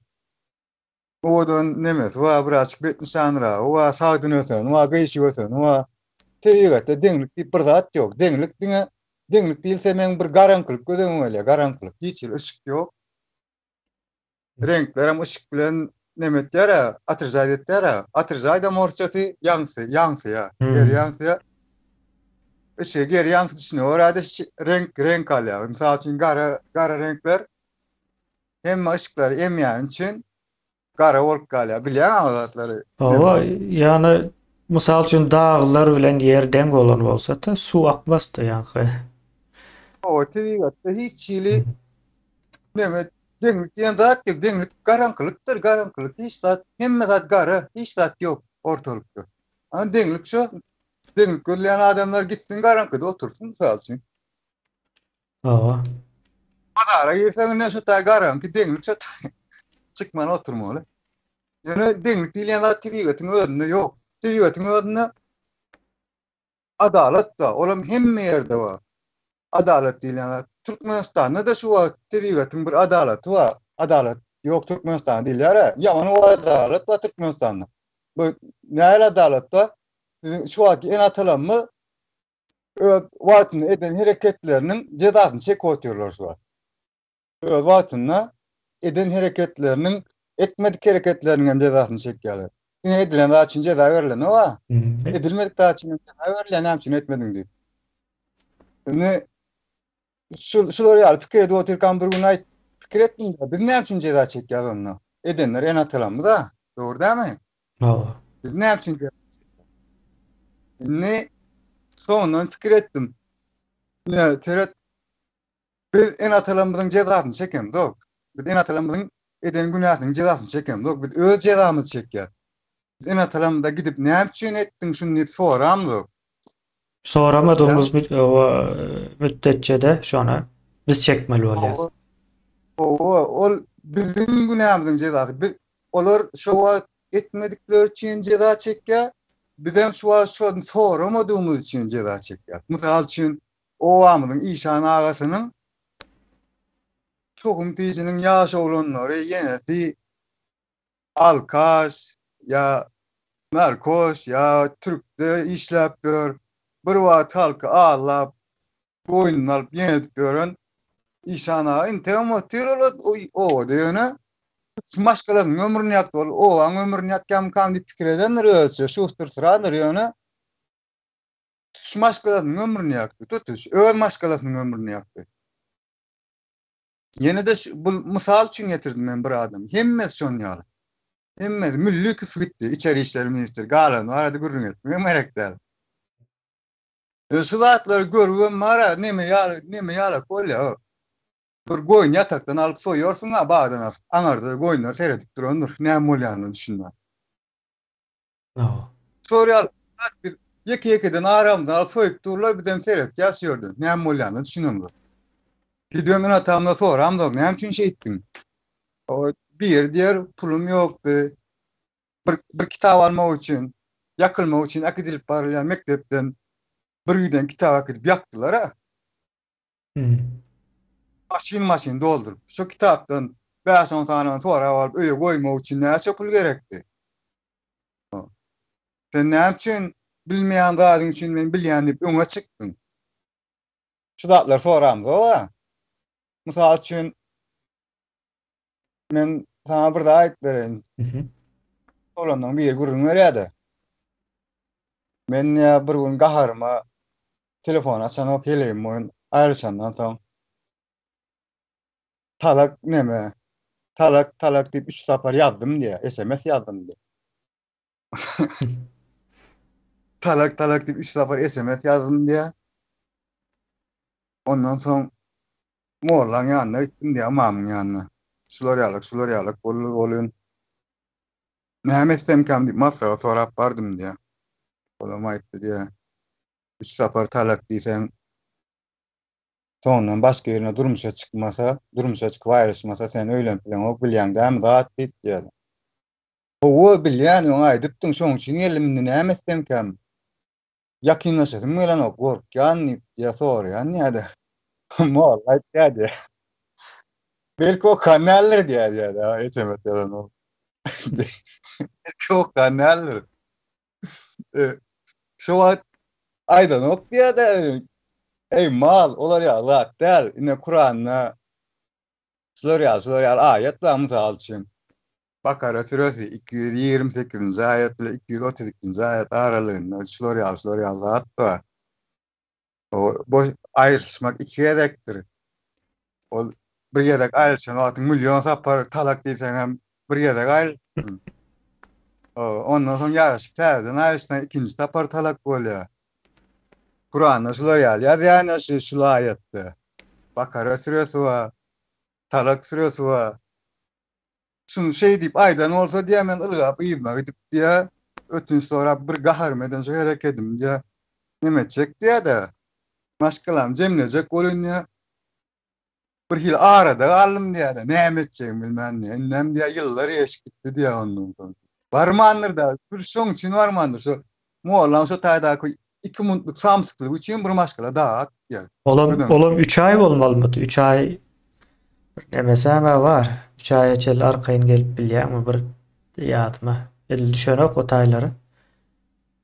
owadan nemesi bar, birazjyk betnyşanragy bar, sagdyn öseni bar, gyşyk öseni bar. Tebigatda deňlik diýip bir zat ýok. Deňlik diňe deňlik diýilse meň bir garaňkylyk göz öňüme gelýär, garaňkylyk. Hiç hili yşyk ýok. Reňklerem yşyk bilen neme etýär-ä, otrjat etýär-ä. Otrjaýdam orsçasy ýaňsy, ýaňsyýa, geri ýaňsyýa. Yşygy geri ýaňsydyşyna görä-de reňk, reňk alýar. Mysal üçin, gara, gara reňkler hemme yşyklary emýäni üçin gara bolup galýar. Bilýäňmi o zatlary? Hawa, ýagny mysal üçin daglar bilen ýer deň bolan bolsa-da, suw akmazdy ýaňky. Hawa, tebigatda hiç hili neme deňlik diýen zat ýok. Deňlik garaňkylykdyr, garaňkylyk hiç zat, hemme zat gara, hiç zat ýok ortalykda. Ana deňlik şo. Deňlik gözleýän adamlar gitsin garaňkyda otursyn mysal üçin. Hawa. Bazara girseň ine şu taý garaňky deňlik şu taý. Çykman oturmaly. Ýöne deňlik diýilýän zat tebigatyň özünde ýok. Tebigatyň özünde adalat bar. Olam hemme ýerde bar. Adalat diýilýän zat. Türkmenistanda-da şu wagt tebigatyň bir adalaty bar. Adalat ýok Türkmenistanda diýilýär-ä. Ýaman adalat bar Türkmenistanda. Bu nähili adalat bar? Biziň şu wagtky ene-atalarymyz öz wagtynda eden hereketleriniň jezasyny çekip otyrlar şu wagt. Öz wagtynda eden hereketleriniň, etmedik hereketleriniň hem jezasyny çekýärler. Diňe edilen zat üçin jeza berilenok-a. Edilmedik zat üçin hem jeza berilýär, näme üçin etmediň diýip. Indi şu şular ýaly pikir edip otyrkam bir gün aýt, pikir etdim, biz näme üçin jeza çekýäris onda? Edenler ene-atalarymyz-a, dogry dälmi? Hawa. Biz näme üçin jeza çekýäris? Indi soňundan pikir etdim. Ine, seret, biz ene-atalarymyzyň jezasyny çekemzok. Biz ene-atalarymyzyň eden günäsiniň jezasyny çekemzok. Biz öz jezamyzy çekýäris. Biz ene-atalarymyza gidip näme üçin etdiň şuny diýip soramzok. Soramadygymyz müddetçe-de şony biz çekmeli bolýarys. Hawa, ol biziň günämiziň jezasy. Biz olar şo wagt etmedikleri üçin jeza çekýär, bizem şu wagt şony soramadygymyz üçin jeza çekýäris. Mysal üçin, obamyzyň işan agasynyň tohum tijiniň ýaş oglanlary, ýenesi alkaş ýa narkoş ýa türkde işläp ýör, bir wagt halky aldap, boýnuna alyp ýenedip ýören. Işan aga integem otyr ol obada ýöne şu maşgalasynyň ömrüni ýakdy ol obaň ömrüni ýakýamykam diýip pikir edendir özüçe şuhdyrsyrandyr ýöne şu maşgalasynyň ömrüni ýakdy tutuş öz maşgalasynyň ömrüni ýakdy. Ýene-de bu mysal üçin getirdim men bir adamy hemmesi şon ýaly. Hemmesi Mülli küf gitdi içeri işler ministri galany barada gürrüň etmegem gerek däl. Şu zatlary görübem bar-a, neme ýaly, neme ýalak bolýar. Bir goýun ýatakdan alyp soýarsyň-a bagdan asyp, aňarda goýunlar seredip durandyr, näme bolýanyna düşünmän. Şol ýaly biz ýeke-ýekeden aramyzdan alyp soýup durlar, bizem seretýäs şu ýerden, näme bolýanyna düşünemzok. Gidibem ene-atamdan soramzok, näme üçin şeýtdiň? O biri diýer, pulum ýokdy. Bir, bir kitap almak üçin, ýakylmak üçin äkidilip barylýan mekdepden bir giden kitap äkidip ýakdylar-a. Hmm. Maşyn-maşyn dolduryp, şu kitapdan 5-10 sanyny sorap alyp öýe goýmak üçin näçe pul gerekdi? Sen näme üçin bilmeýän zadyň üçin men bilýän diýip öňe çykdyň? Şu zatlary soramzok-a. Mysal üçin, Men saňa bir zat aýdyp bereýin. Mhm. Oglanlaryň biri gürrüň berýärdi. Men ýa bir gün gaharyma telefon açanok heleýim boýun aýryşandan soň talak neme talak talak diýip üç sapar ýazdym diýýär, SMS ýazdym diýýär. Talak talak diýip üç sapar SMS ýazdym diýýär. Ondan soň Mollaň ýanyna gitdim diýýär, ymamyň ýanyna. Şular ýalak, şular ýalak boldy bolyn. Näme etsemkäm diýip maslahat sorap bardym diýýär. Olam aýtdy diýýär. Üç sapar talak diýseň, soňundan başga birine durmuşa çykmasa, durmuşa çykyp aýryşmasa sen öýlenip bileňok, bilýäň dämi zat diýip diýýär. Hawa, bilýän, öň aýdypdyň, şoň üçin geldim, indi näme etsemkäm? Ýakynlaşasym gelenok, gorkýan diýip, diýä soraýan diýýär-de. Molla aýtýar diýýär. Belki okan däldir diýýär diýýär-de, SMS ýazan ol. Belki okan däldir. E, şo wagt aýdanok diýýär-de, Eý mal, olar ýaly zat däl. Ine Kuranda şular ýaly, şular ýaly aýat bar mysal üçin. Bakara süresi 228-nji aýat bilen 232-nji aýat aralygynda şular ýaly şular ýaly zat bar. O boş aýrylyşmak iki gezekdir. Ol bir gezek aýrylyşan wagtyň million sapar talak diýseň hem bir gezek aýrylyşdyň. Ondan soň ýaraşyp täzeden aýrylyşsaň ikinji sapar talak bolýar. Kuranda şular ýaly ýazýar ine şu şul aýatda. Bakara süresi bar, Talak süresi bar. Şuny şeý diýip aýdan bolsa diýýär, men ylgap yzyna gidip diýýär, ötünç sorap bir gaharym eden şu herekedimi diýýär, neme etjek diýýär-de, maşgalamy jemlejek bolýan diýýär. Bir hili arada galdym diýýär-de, näme etjegimi bilmän diýýär. Indem diýýär, ýyllar geçip gitdi diýýär ondan soň. Barmandyr-da, bir şoň üçin barmandyr. Şo mollaň şo taýdaky iki muntlyk samsyklygy üçin bir maşgala daga gitýär. Olam, olam 3 aý bolmalymydy? 3 aý bir nemesem-ä bar. 3 aýa çenli arkaýyn gelip bilýäňmi bir ýadyma edil düşenok o taýlary.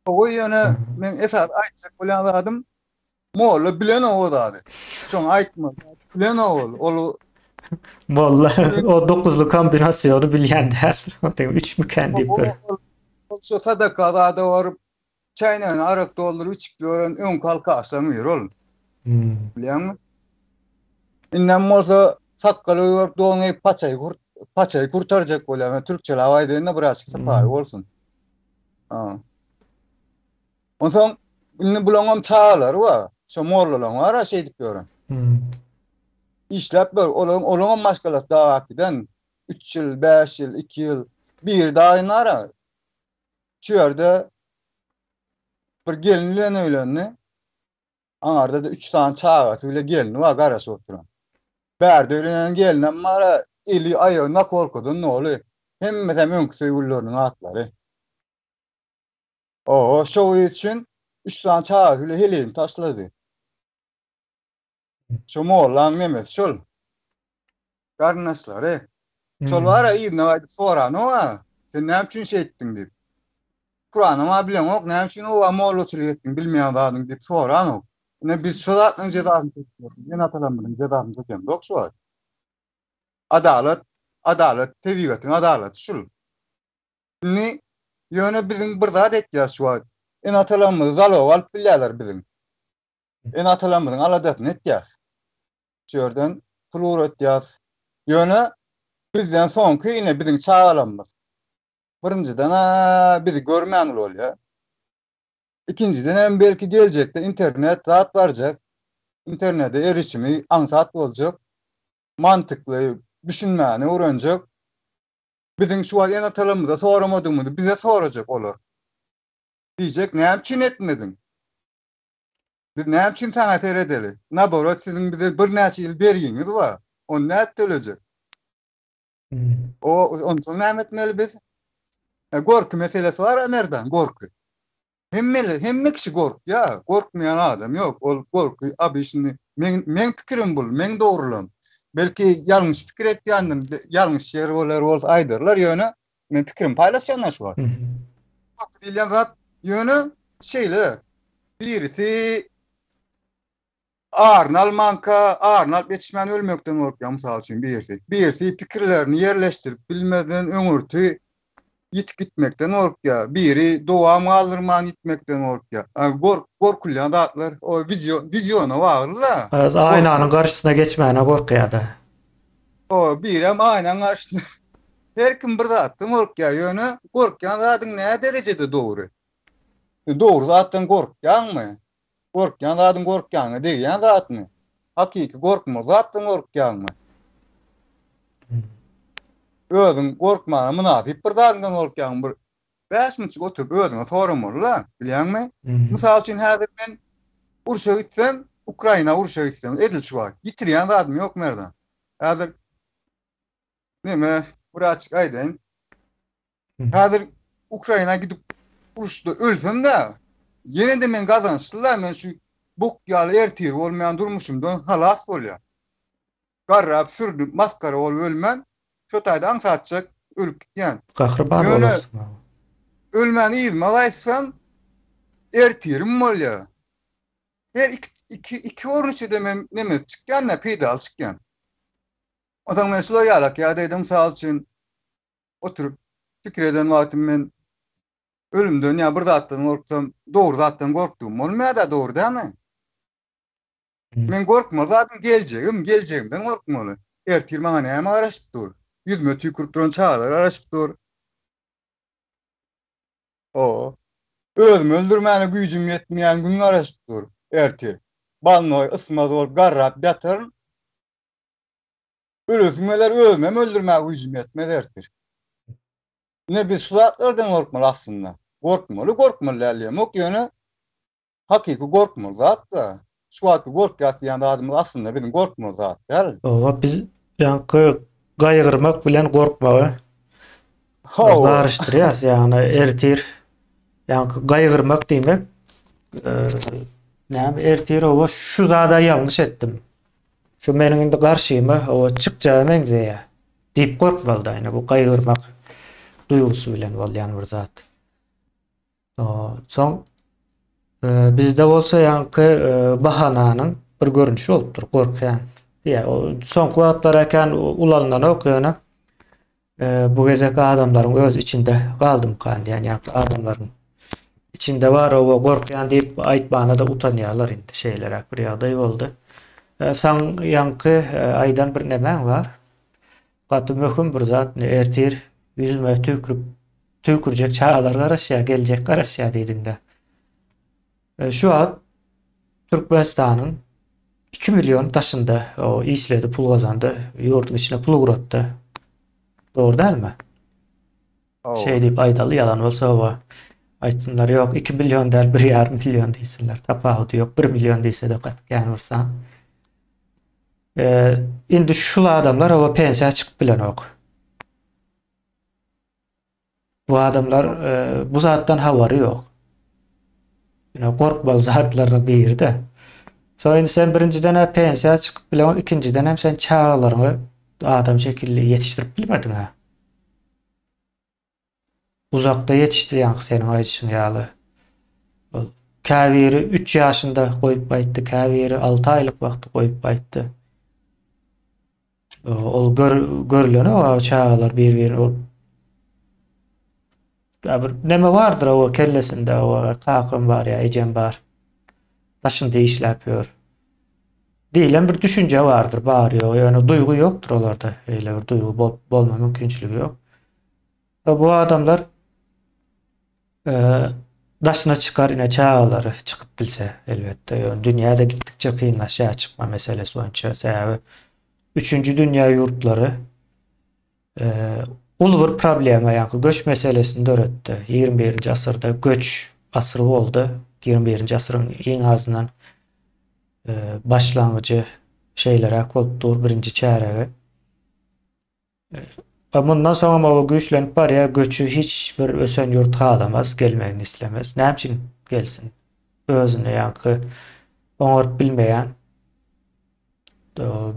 Goý ýöne meň esasy aýtjak bolýan zadym molla bilenok o zady. Şoňa aýtma. Bilenok ol. Ol Molla o dokuzly kombinasyony bilýän däldir. O diňe üçmükän diýip bir. Ol şo sadaka zada baryp Çäýnegine arak dolduryp içip ýören öňki alkaşlaryň biri ol. Hmm. Bilýäňmi? Indem bolsa sakgaly görüp don geýip paçaýy kurt paçaýy kurtarjak bolýar. Men türkçeläp aýdaýyn-da birazçyk sypaýy Hmm. bolsun. Ha. Onsoň indi bulaňam çagalary bar. Şo mollalaň bar-a şeýdip ýören. Hmm. Işläp ýör. Olaryň olaňam maşgalasy dagap giden. 3 ýyl, 5 ýyl, 2 ýyl. Biri dagy bar-a. Şu ýerde bir gelin bilen öýlendi. Aňarda-da üç sany çagasy bile gelni bar garaşyp oturan. Bärde öýlenen gelinem bar, eli aýagy nakorkadan doly. Hemmesem öňki söýgülileriniň atlary. Oho, şo üçin üç sany çagasy bile heleýini taşlady. Şo mollaň nemesi şol. Garyndaşlary. Şol bar-a yzyna gaýdyp soranok-a. Sen näme üçin şeýtdiň diýip. Kuranam-a bileňok, näme üçin oba mollaçylyk etdiň bilmeýän zadyň diýip soranok. Ine biz şu zatlaryň jezasyny çekýäris. Ene-atalarymyzyň jezasyny çekemzok şu wagt. Adalat, adalat, tebigatyň adalaty şul. Indi ýöne biziň bir zat etýäs şu wagt. Ene-atalarymyzy zaloga alyp bilýärler biziň. Ene-atalarymyzyň aladasyny etýäs. Şu ýerden pul ugratýas. Ýöne bizden soňky ine biziň çagalarymyz. Birinjiden-ä bizi görmän ulalýar. Ikinjiden hem belki geljekde internet zat barjak. Internete erişimi aňsat boljak. Mantykly düşünmäni öwrenjek. Biziň şu wagt ene-atalarymyza soramadygymyzy bize sorajak olar. Diýjek, näme üçin etmediň? Biz näme üçin saňa seredeli? Naborot siziň bize birnäçe ýyl bergiňiz bar. Ony nädip tölejek? O onsoň näme etmeli biz? E, gorky meselesi bar Merdan, gorky. Hemme hemme kişi gorkýar. Gorkmaýan adam ýok. Ol gorky abi şimdi men men pikirim bul, men dogrulam. Belki ýalňyş pikir etýändim, ýalňyş ýeri bolar bolsa aýdarlar ýöne men pikirimi paýlaşýan şu wagt. Gorky diýilýän zat ýöne şeýle birisi Aryny almanka, aryny alyp ýetişmän ölmekden gorkýar, mysal üçin, birisi. Birisi pikirlerini ýerleşdirip bilmezden öňürti ýitip gitmekden gorkýar. Biri dowam galdyrman ýitmekden gorkýar. Gork, gorkulýan zatlar o wideo, wideona bagly-da. Garaz, aýnanyň garşysyna geçmäne gorkýar-da. O, birem aýnaň garşysyna. Her kim bir zatdan gorkýar, ýöne gorkýan zadyň näderejede dogry? Dogry zatdan gorkýaňmy? Gorkýan zadyň gorkýanyňa degýän zatmy? Hakyky gorkmaly zatdan gorkýaňmy? Özüň gorkmaga mynasyp bir zadyňdan gorkýaňmy? Bir 5 minutjyk oturyp özüňe soramaly-da, bilýäňmi? Mysal üçin häzir men urşa gitsem, Ukraina urşa gitsem, edil şu wagt ýitirýän zadym ýok Merdan. Häzir neme, bir açyk aýdaýyn. Häzir Ukraina gidip uruşda ölsem-de, ýene-de men gazançly-da, men şu bok ýaly ertir bolmaýan durmuşymdan halas bolýan. Garrap, sürünip, masgara bolup ölmän, şo taýda aňsatjak ölüp gitýän. Gahryman bolarsyň. Ölmän yzyma gaýtsam, ertirim bolýar. Her iki, iki, iki görnüşde-de men neme çykýan-da, peýdaly çykýan. Onsoň men şular ýalak ýagdaýda, mysal üçin, oturyp pikir eden wagtym men ölümden ýa bir zatdan gorksam, dogry zatdan gorkdugym bolmaýar-da, dogry dälmi? Men gorkmaly zadym geljegim, geljegimden gorkmaly. Ertir maňa näme garaşyp dur? Ýüzüme tüýkürip duran çagalar garaşyp dur. O. Özümi öldürmäne güýjüm ýetmeýän gün garaşyp dur ertir. Balnoý ysmaz bolup garrap ýataryn. Ölesim geler, özümem öldürmäge güýjüm ýetmez ertir. Ine biz şu zatlardan gorkmaly aslynda. Gorkmaly, gorkmaly däl diýemok, ýöne hakyky gorkmaly zat-da. Şu wagtky gorkýas diýýän zadymyz aslynda biziň gorkmaly zat däl. Hawa, biz ýaňky gaýgyrmak bilen gorkmagy garyşdyrýas, ýagny ertir ýaňky gaýgyrmak diýmek, näme ertir oba şu zada ýalňyş etdim. Şu meniň indi garşyma oba çykjaga meňzeýär diýip gorkmaly-da, ine bu gaýgyrmak duýgusy bilen bolýan bir zat. Soň e, bizde bolsa ýaňky e, bahananyň bir görnüşi bolupdyr, gorkýan. Diýä, o soňky wagtlar eken ulalynanok ýöne e, bu gezek adamlaryň öz içinde galdymkan diýen ýaňky adamlaryň içinde bar owa gorkýan diýip aýtmana-da utanýarlar indi şeýleräk bir ýagdaý boldy. E, saň ýaňky e, aýdan bir nemäň bar. Gaty möhüm bir zat, ertir ýüzüme tüýkürip tüýkürjek çagalar garaşýar, geljek garaşýar diýdiňde. E, şu wagt Türkmenistanyň 2 million daşynda o işledi, pul gazandy, ýurduň içine pul ugratdy. Dogry dälmi? Şeý diýip aýdaly, ýalan bolsa oba aýtsynlar, ýok 2 million däl, 1,5 million diýsinler. Tapawudy ýok, 1 million diýse-de gaty kän bir san. E, indi şul adamlar oba pensiýa çykyp bilenok. Bu adamlar e, bu zatdan habary ýok. Ine gorkmaly zatlaryň biri-de. Soň indi sen birinjiden hä pensiýa çykyp bileňok, ikinjiden hem sen çagalaryňy adam şekilli ýetişdirip bilmediň ha. Uzakda ýetişdi ýaňky seniň aýdyşyň ýaly. Ol. Käbiri üç ýaşynda goýup gaýtdy, käbiri alty aýlyk wagty goýup gaýtdy. Ol gör, görülenok çagalar bir-birini ol Ya bir neme bardyr o kellesinde o kakam bar ya ejem bar. Daşynda işläp ýör. Diýlen bir düşünje bardyr, bar ýok. Ýöne duýgy ýokdur olarda. Eýle bir duýgy bol, bolma mümkinçiligi ýok. Bu adamlar daşyna çykar ine çagalary çykyp bilse elbetde. Ýöne dünýä-de gitdikçe kynlaşýar çykma meselesi boýunça. Sebäbi üçünji dünýä ýurtlary uly bir problema ýaňky göç meselesini döretdi. 21-nji asyrda göç asyry boldy. 21-nji asyryň iň azyndan başlangyjy şeýleräk bolup dur, birinji çäregi. Mundan soňam oba güýçlenip barýar, göçi hiç bir ösen ýurt halamaz, gelmegini islemez. Näme üçin gelsin? Özüni ýaňky oňaryp bilmeýän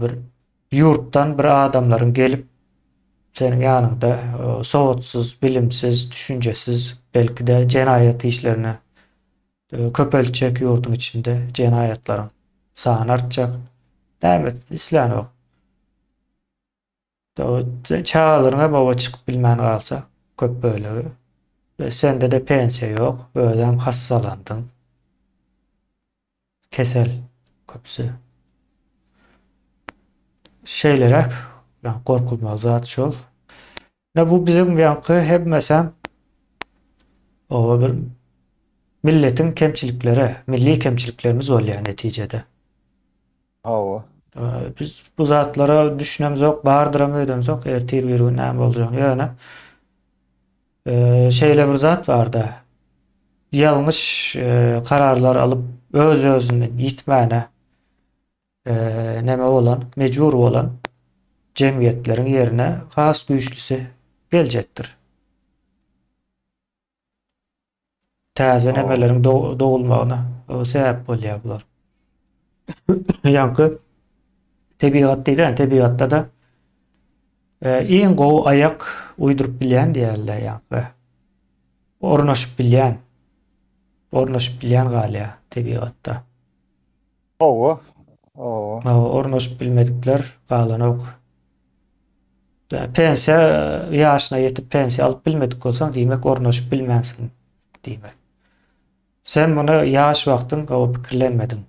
bir ýurtdan bir adamlaryň gelip seniň ýanyňda sowatsyz, bilimsiz, düşünjesiz, belki-de jenaýat işlerini köpeltjek ýurduň içinde jenaýatlaryň sany artjak. Näme islänok. Çagalaryňa baba çykyp bilmän galsa köp bölegi. Sende-de pensiýa ýok, özem hassalandyň. Kesel köpüsi. Şeýleräk, ýa gorkulmaly zat şol. Ne bu biziň ýaňky hemmesem oba bir milletiň kemçilikleri, milli kemçiliklerimiz bolýar netijede. Hawa. Biz bu zatlara düşünemzok, bardyram öýdemzok, ertir bir gün näme boljagyny. Ýöne şeýle bir zat barda. Ýalňyş kararlar alyp öz-özünden ýitmäne neme bolan, mejbur bolan jemgyýetleriň ýerine has güýçlüsi geljekdir. Täze nemeleriň dogulmagyna sebäp bolýar bular. Ýaňky tebigat diýlen, tebigatda-da e, iň gowy aýak uýduryp bilýän diýerler ýaňky. Ornaşyp bilýän. Ornaşyp bilýän galýar tebigatda. Hawa. Hawa. Hawa, ornaşyp bilmedikler galanok. Pensiýa ýaşyna ýetip pensiýa alyp bilmedik bolsaň, diýmek ornaşyp bilmänsiň diýmek. Sen muny ýaş wagtyň gowy pikirlenmediň.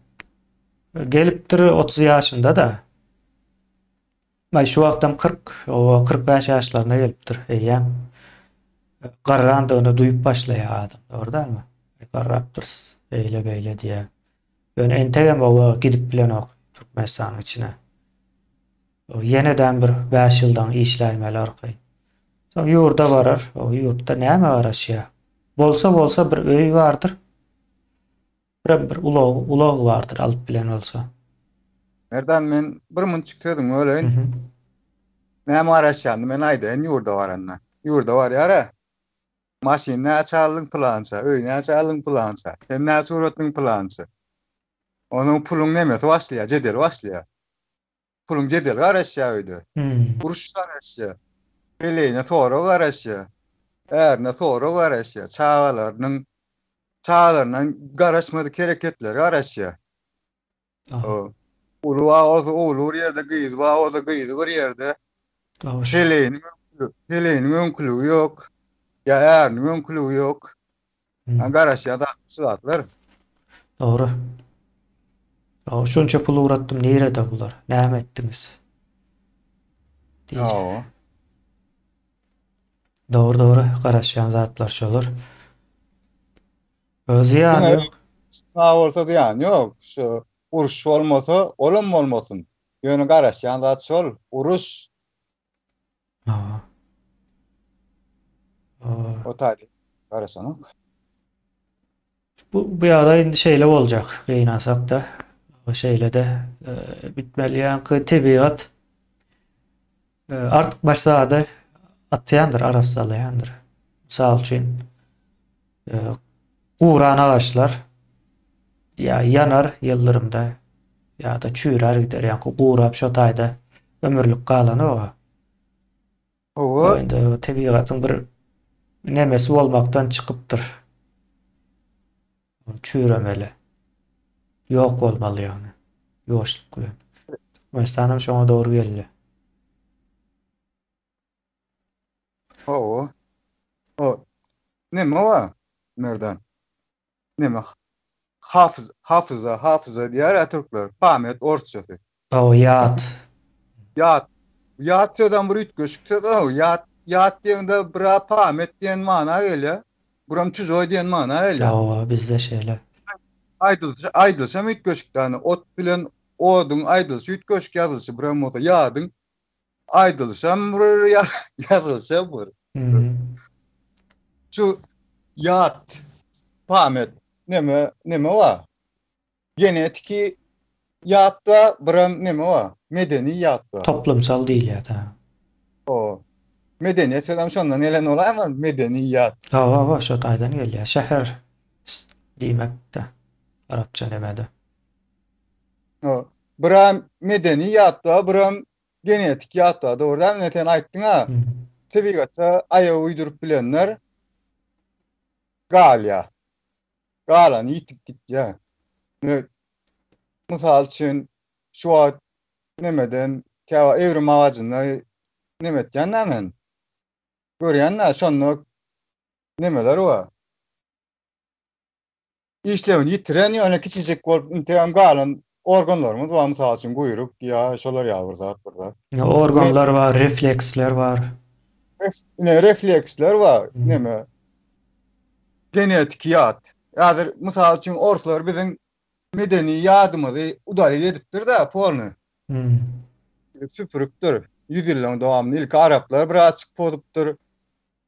Gelipdir 30 ýaşynda-da. Aý şu wagtam 40, owa 45 ýaşlaryna gelipdir eýýäm. Garrandygyny duýup başlaýar adam, dogry dälmi? Garrapdyrys, eýle-beýle diýýär. Ýöne entegem oba gidip bilenok Türkmenistanyň içine. Ýenedem bir 5 ýyldan işläýmeli arkaýyn. Soň ýurda barar, o ýurtda näme garaşýar? Bolsa bolsa bir öý bardyr. Birem bir ulag, ulag bardyr alyp bilen bolsa. Merdan men bir munçuk sözüňi böleýin. Näme garaşýanyny men aýdaýyn ýurda baranda. Ýurda barýar-a. Maşyn näçe aldyň pylança, öý näçe aldyň pylança, sen näçe ugratdyň pylança. Onuň puluň nemesi başlaýar, jedeli başlaýar. Puluň jedeli garaşýar öýde. Uruş garaşýar. Heleýine sorag garaşýar. Ärine sorag garaşýar. Çagalarynyň çagalaryndan garaşmadyk hereketleri garaşýar. Uly bar bolsa ogly bir ýerde, gyzy bar bolsa gyzy bir ýerde. Heleýiniň heleýiniň öňküligi ýok. Ýa äriniň öňküligi ýok. Garaşýan zat şu zatlar. Dogry. Dogry. Şunça pul ugratdym, nirede bular? Näme etdiňiz? Diýjek. Dogry, dogry. Garaşýan zatlar şolar. Zyýany ýok. Sag bolsa zyýany ýok. Şu uruş bolmasa, olam bolmasyn. Ýöne garaşýan zat şol, uruş. Ha. O taýda garaşanok. Bu bu ýagdaý indi şeýle boljak, gynansak-da, şeýle-de e, bitmeli. Ýaňky tebigat e, artykmaç zady atýandyr, arassalaýandyr. Mysal üçin, e, guran agaçlar ýa ýanar ýyldyrymda ýa-da çüýrär gider. Ýaňky gurap şo taýda ömürlik galanok. Hawa. Indi tebigatyň bir nemesi bolmakdan çykypdyr. Çüýremeli. Ýok bolmaly ýagny. Ýuwaşlyk bilen. Türkmenistanam şoňa dogry geldi. Hawa. O neme bar Merdan? Neme hafyz hafyza hafyza diýýär türkler. Pamet orsçasy. Hawa, ýat. Ýat. Ýat sözem bir üýtgeşik söz. O ýat ýat diýende bira pamet diýen mana gelýär. Buram çujoý diýen mana gelýär. Hawa, bizde şeýle. Aýdylyşy aýdylyşam üýtgeşik ýagny ot bilen oduň aýdylyşy üýtgeşik ýazylyşy biram bolsa ýadyň aýdylyşam bir ýazylyşam bir. Şu ýat pamet neme neme bar? Genetiki ýat bar, biram neme bar? Medeni ýat bar. Toplumsal diýilýär-dä. O. Medeniýet sözem şondan gelen bolaýmy? Medeni ýat. Hawa, hawa, şo taýdan gelýär. Şäher diýmek-de arapça nemede. O. Biram medeni ýat bar, biram genetik ýat bar. Dogry dälmi? Ine sen aýtdyň-a. Tebigata aýak uýduryp bilenler galýar. Galany ýitip gitýär. Mysal üçin, şu wagt nemeden käwagt evrim agajynda neme etýän-dä men. Görýän-dä, şonda nemeler bar. Işlewini ýitiren ýöne kiçijik bolup integem galan organlarymyz bar, mysal üçin guýruk ýa şolar ýaly bir zat bir zat. Organlar bar, refleksler bar. Ine refleksler bar, neme genetiki ýat. Häzir mysal üçin orslar biziň medeni ýadymyzy udalit edipdir-de polny. Hmm. Süpüripdir. Ýüz ýyllaryň dowamynda ilki araplar birazçyk pozupdyr.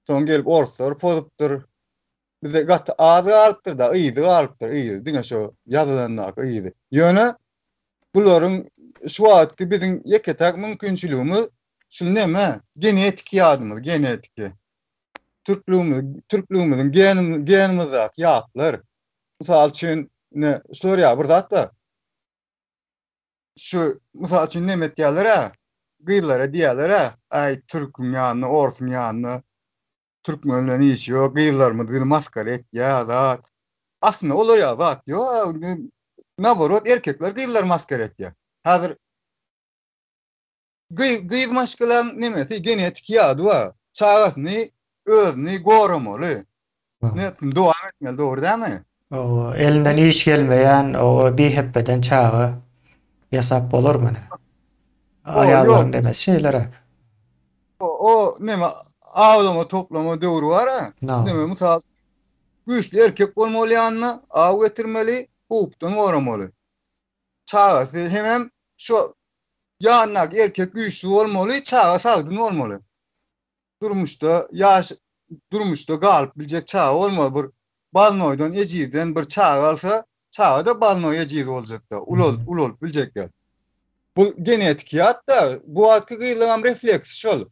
Soň gelip orslar pozupdyr. Bize gaty az galypdyr-da, yzy galypdyr, yzy, diňe şo ýazylandaky yzy. Ýöne bularyň şu wagtky biziň ýeke-täk mümkinçiligimiz şu neme? Genetiki ýadymyz, genetiki. Türklügimiz, türklügimiziň genimiz, genimizdäki ýatlar. Mysal üçin, ine, şular ýaly bir zat-da. Şu, mysal üçin, neme etýärler-ä, gyzlara diýýärler-ä, äý, türküň ýanyna, orsuň ýanyna Türkmen bilen işi ýok, gyzlarymyz bizi masgara etýär zat. Aslynda olar ýaly zat ýok. Naborot erkekler gyzlary masgara etýär. Häzir gyz gyz maşgalaň nemesi genetiki ýady bar. Çagasyny özüni goramaly. Neslini dowam etmeli dogry dälmi? Hawa, elinden iş gelmeýän o bihepbeden çaga ýasap bolarmy? Aýallaryň demesi şeýleräk. O neme awlama toplama döwri bar-a. Neme mysal güýçli erkek bolmaly ýanyna, aw getirmeli, howpdan goramaly. Çagasy hemem şo ýanyndaky erkek güýçli bolmaly, çaga sagdyn bolmaly. Durmuşda ýaş durmuşda galyp biljek çaga bolmaly. Bir balnoýdan ejizden bir çaga alsa, çaga-da balnoý ejiz boljakda, ulalyp ulalyp biljekler. Bu genetiki ýat-da, bu wagtky gyzlaňam refleksi şol.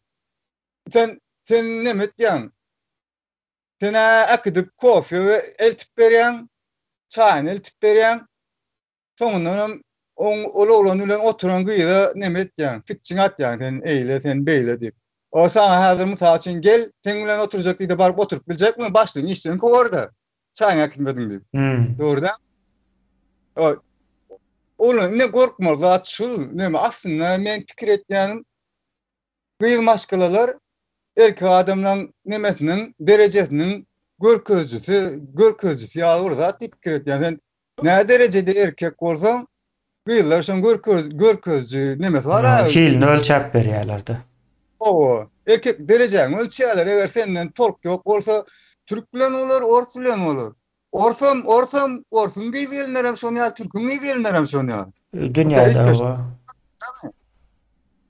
Sen sen neme etýäň? Sen-ä äkidip kofe eltip berýäň, çaýyny eltip berýäň. Soňundanam oň ol oglan bilen oturan gyza neme etýäň, pitjiň atýaň sen eýle, sen beýle diýip. O saňa häzir mysal üçin gel, seň bilen oturjak diýde baryp oturyp biljekmi? Başlygyň işden kowar-da. Çaýyňy äkitmediň diýip. Hmm. Dogry däl? O Ola ine gorkmaly zat şul, neme aslynda men pikir etýänim gyz maşgalalar erkek adamlaň nemesiniň derejesiniň görkezijisi, görkezijisi ýaly bir zat diýip pikir etýän. Sen nä derejede erkek bolsaň, gyzlar şoň görkez görkeziji nemesi bar-a. Hilini ölçäp berýärler-de. Hawa, erkek derejäňi ölçýärler. Eger senden tolk ýok bolsa, türk bilen bolar, ors bilen bolar. Orsam, orsam, orsuň gyz gelinlerem şon ýaly, türküň gyz gelinlerem şon ýaly. Dünýäde hawa.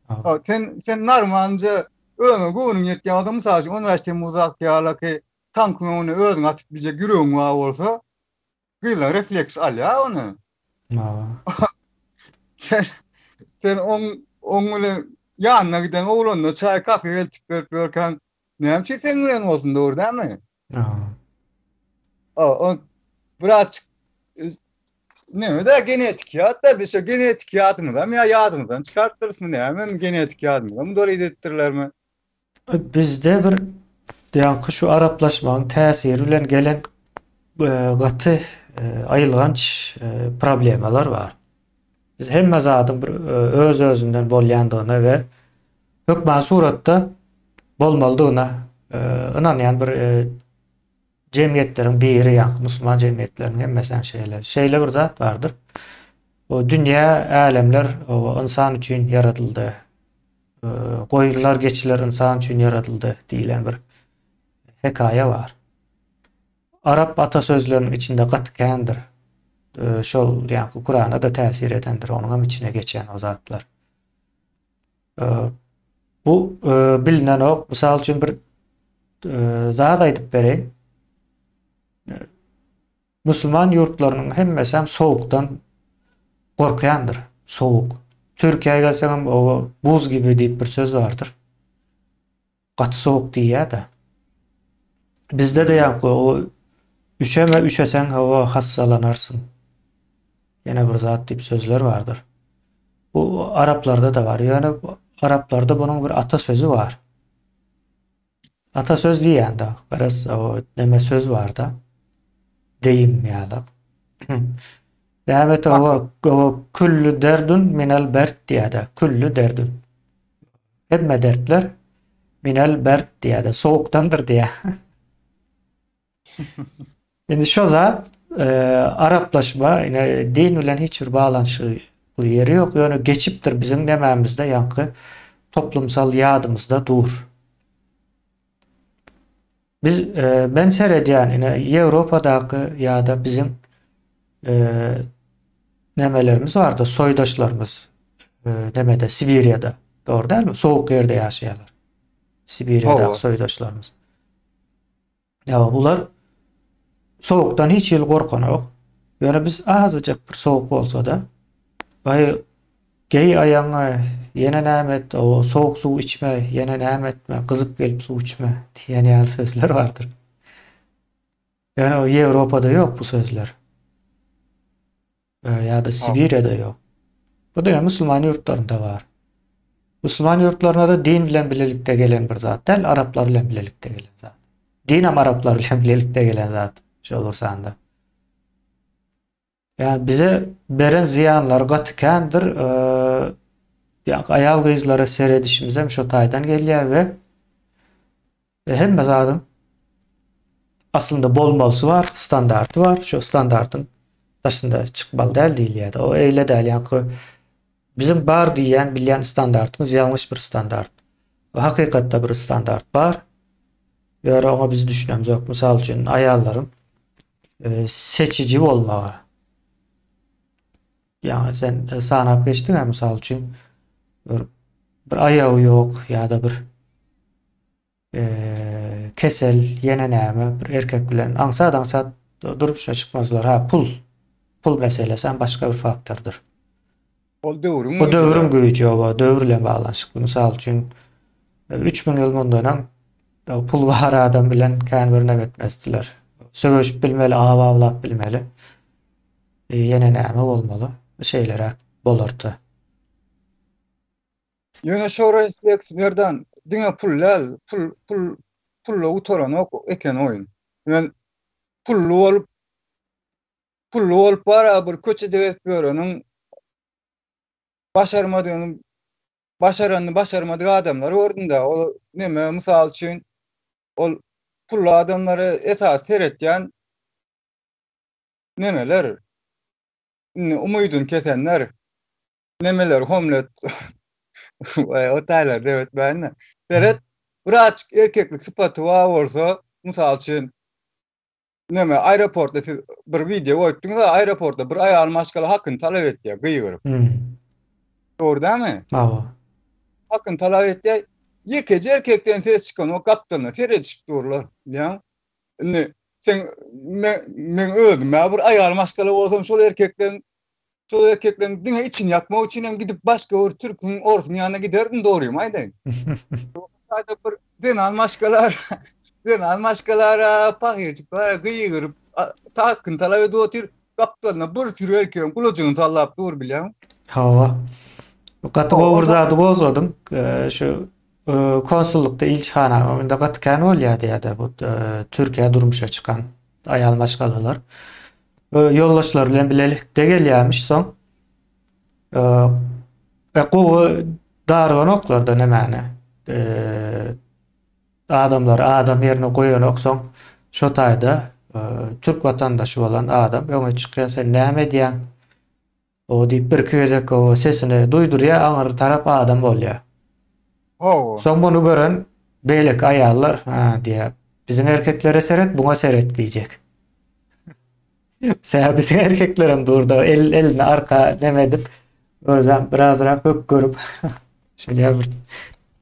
Hawa, sen sen normalnja özüňe göwnüň ýetýän bolsa, mysal üçin 15 Temmuzdaky ýalyky tankyň öňünde özüňi atyp biljek ýüregiň bar bolsa, gyzlar refleks alýar ony. Hawa. Sen sen oň oň bilen ýanyna giden oglanyna çaý, kafe eltip berip ýörkäň, näme üçin seň bilen bolsun, dogry dälmi? O, birazçyk neme-de genetiki ýat-da, biz şo genetiki ýadymyzam ýa ýadymyzdan çykarypdyrysmy näme, genetiki ýadymyzam udalit edipdirlermi? Bizde bir ýaňky şu araplaşmagyň täsiri bilen gelen gaty. aýylganç problemalar bar. Biz hemme zadyň bir öz-özünden bolýandygyna we hökman suratda bolmalydygyna ynanýan bir jemgyýetleriň biri, ýagny musulman jemgyýetleriniň hemmesi hem şeýle. Şeýle bir zat bardyr. O dünýä, älemler o ynsan üçin ýaradyldy. Goýunlar, geçiler ynsan üçin ýaradyldy diýlen bir hekaýa bar. Arap atasözleriniň içinde gaty kändir. Şol ýaňky Kurana-da täsir edendir, onuň hem içine geçen o zatlar. Bu bilinenok. Mysal üçin bir zat aýdyp bereýin. Musulman ýurtlarynyň hemmesi hem sowukdan gorkýandyr. Sowuk. Türkiýä gelseň hem o buz gibi diýip bir söz bardyr. Gaty sowuk diýýär-de. Bizde-de ýaňky o üşeme üşeseň hawa hassalanarsyň. Ýene bir zat diýip sözler bardyr. Bu araplarda-da bar. Ýöne araplarda bunuň bir ata sözi bar. Ata söz diýýän-de, garaz o neme söz bar-da. Deyim ýaly. Näme o külli derdun minel bert diýýär-de. Külli derdun. Hemme dertler minel bert diýýär-de, sowukdandyr diýýär. Indi şo zat e, araplaşma, ine din bilen hiç bir baglanyşykly ýeri ýok, ýöne geçipdir biziň nemämizde, ýaňky toplumsal ýadymyzda dur. Biz e, men seredýän ine Ýewropadaky ýa-da biziň e, nemelerimiz bardy, soýdaşlarymyz e, nemede Sibiriýada. Dogry dälmi? Sowuk ýerde ýaşaýarlar. Sibiriýadaky soýdaşlarymyz. Ýa bular sowukdan hiç hili gorkanok. Ýöne biz azajyk bir sowuk bolsa-da, Baý, geý aýagyňy, ýene näme et, o sowuk suw içme, ýene näme etme, gyzyp gelip suw içme diýen ýaly sözler bardyr. Ýöne o Ýewropada ýok bu sözler. Ýa-da Sibiriýada ýok. Bu diňe musulman ýurtlarynda bar. Musulman ýurtlaryna-da din bilen bilelikde gelen bir zat däl, araplar bilen bilelikde gelen zat. Dinem araplar bilen bilelikde gelen zat, şol bir sanda. Ýani bize beren zyýanlary gaty kändir. Ýa aýal-gyzlara seredişimiz hem şo taýdan gelýär we hemme zadyň aslynda bolmalysy bar, standarty bar. Şo standartyň daşynda çykmaly däl diýilýär. O eýle däl, ýaňky biziň bar diýýän, bilýän standartymyz ýalňyş bir standart. Hakykatda bir standart bar. Ýöne oňa biz düşünemzok. Mysal üçin, aýallaryň e, seçiji bolmagy. Ýa sen e, sanap geçdiň mysal üçin bir bir aýagy ýok ýa-da bir e, kesel ýene näme bir erkek bilen aňsat aňsat durmuşa çykmazlar. Ha pul pul meselesi hem başga bir faktordyr. Ol döwrüň Bu döwrüň güýji oba, döwür bilen baglanyşykly. Mysal üçin, 3000 ýyl mundan öň pul bar adam bilen kän bir neme etmezdiler. Söweşip bilmeli, aw awlap bilmeli. E, ýene näme bolmaly? Şeýleräk bolardy. Ýöne şo refleks Merdan diňe pul däl, pul pul pulla gutaranok eken oýun. Men pully bolup pully bolup bara bir köçede gezip ýöreniň başarmadygyny başaranyny başarmadyk adamlar gördüm-de. Ol neme mysal üçin ol pully adamlara esas seretýän nemeler indi umydyny kesenler nemeler homlet o taýlar dep etmäýin seret birazjyk erkeklik sypaty bar bolsa mysal üçin neme aeroportda siz bir wideo goýupdyňyz aeroportda bir aýal maşgala hakyny talap etýär gygyryp. Hmm. Dogry dälmi? Hawa. Hakyny talap etýär. Ýekeje erkekden ses çykanok gapdalyna seredişip durlar. Bilýäňmi? Indi sen men, men özüm bir aýal maşgala bolsam şol erkekleň şol erkekleň diňe içini ýakmak üçin hem gidip başga bir türküň orsuň ýanyna giderdim dogrymy aýdaýyn. Sada bir zenan maşgalar zenan maşgalara pahyrjyklara gygyryp hakyny talap edip otyr gapdalyna bir sürü erkegiň gulajygyny sallap dur bilýäňmi? Hawa. Gaty gowy bir zady gozgadyň. Şu konsullykda ilçihana öňünde gaty kän bolýardy ýa-da bu Türkiýä durmuşa çykan aýal maşgalalar. Ýoldaşlary bilen bilelikde gelýärmiş soň. E, gowy darganoklar-da nämäni. E, adamlary adam ýerine goýanok soň şo taýda e, türk watandaşy bolan adam öňe çykýar sen näme edýäň? O diýip birki gezek o sesini duýdurýar aňyr tarap adam bolýar. Hawa. Soň muny gören beýleki aýallar ha diýýär. Biziň erkeklere seret, buňa seret diýjek. Sebäbi biziň erkeklerem durda el elini arka neme edip özem birazrak hökgürip şeýle bir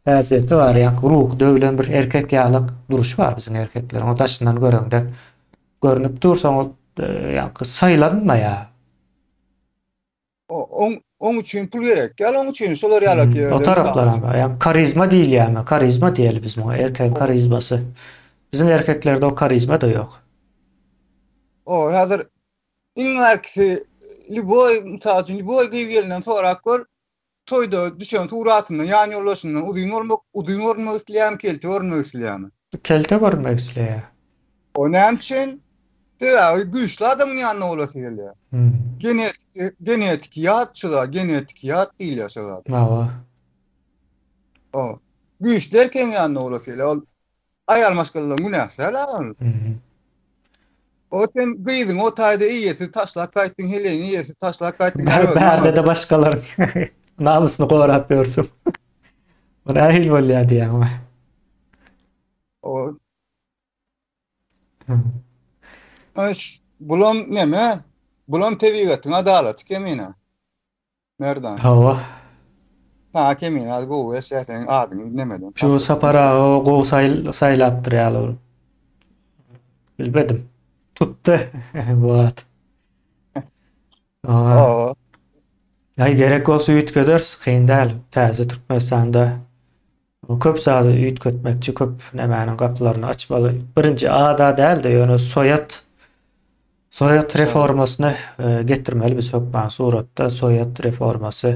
häsiýeti bar ýa ruhy döwlen bir erkek ýalyk duruşy bar biziň erkekleriň. O daşyndan göreňde görnüp dur soň ol ýaňky saýlanmaýar. Oň oň üçin pul gerek. Ýa oň üçin şolar ýaly hmm, O taraplar hem bar. Ýa karizma diýilýärmi? Karizma diýeli biz muňa. Erkegiň karizmasy. Biziň erkeklerde o karizma da ýok. O häzir iň erkisi lýuboý, mysal üçin lýuboý gyz gelinden sorap gör, Toýda düşen suratyndan ýan ýoldaşyndan uzyn bolmak, uzyn görünmek isleýärmi, kelte görünmek isleýärmi? Kelte görünmek isleýär. O näme üçin? Sebäbi güýçli adamyň ýanynda bolasy gelýär. Hmm. Genetiki, genetiki ýat şu zat, genetiki ýat diýilýär şu zat. Hawa. O. Güýçli erkegiň ýanynda bolasy gelýär. Ol Aýal maşgalalaryň günäsi däl agam. O sen gyzyňy o taýda eýesiz taşlap gaýtdyň, heleýiňi eýesiz taşlap gaýtdyň. Bärde-de başgalaryň namysyny gorap ýörsüň. Bu nähili bolýar diýýäňmi? O Öş, bulam neme? Bulam tebigatyň adalaty kemine. Merdan. Hawa. Saňa kemine az gowy eşýä seň adyňy nemeden. Şu Sapar aga gowy saýlapdyr ýaly ol. Bilmedim. Tutdy bu at. Hawa. Aý gerek bolsa üýtgederis, kyn däl. Täze Türkmenistanda köp zady üýtgetmekçi, köp nämäniň gapylaryny açmaly. Birinji ada däl-de, ýöne soýat soýat reformasyny e, getirmeli biz hökman suratda soýat reformasy.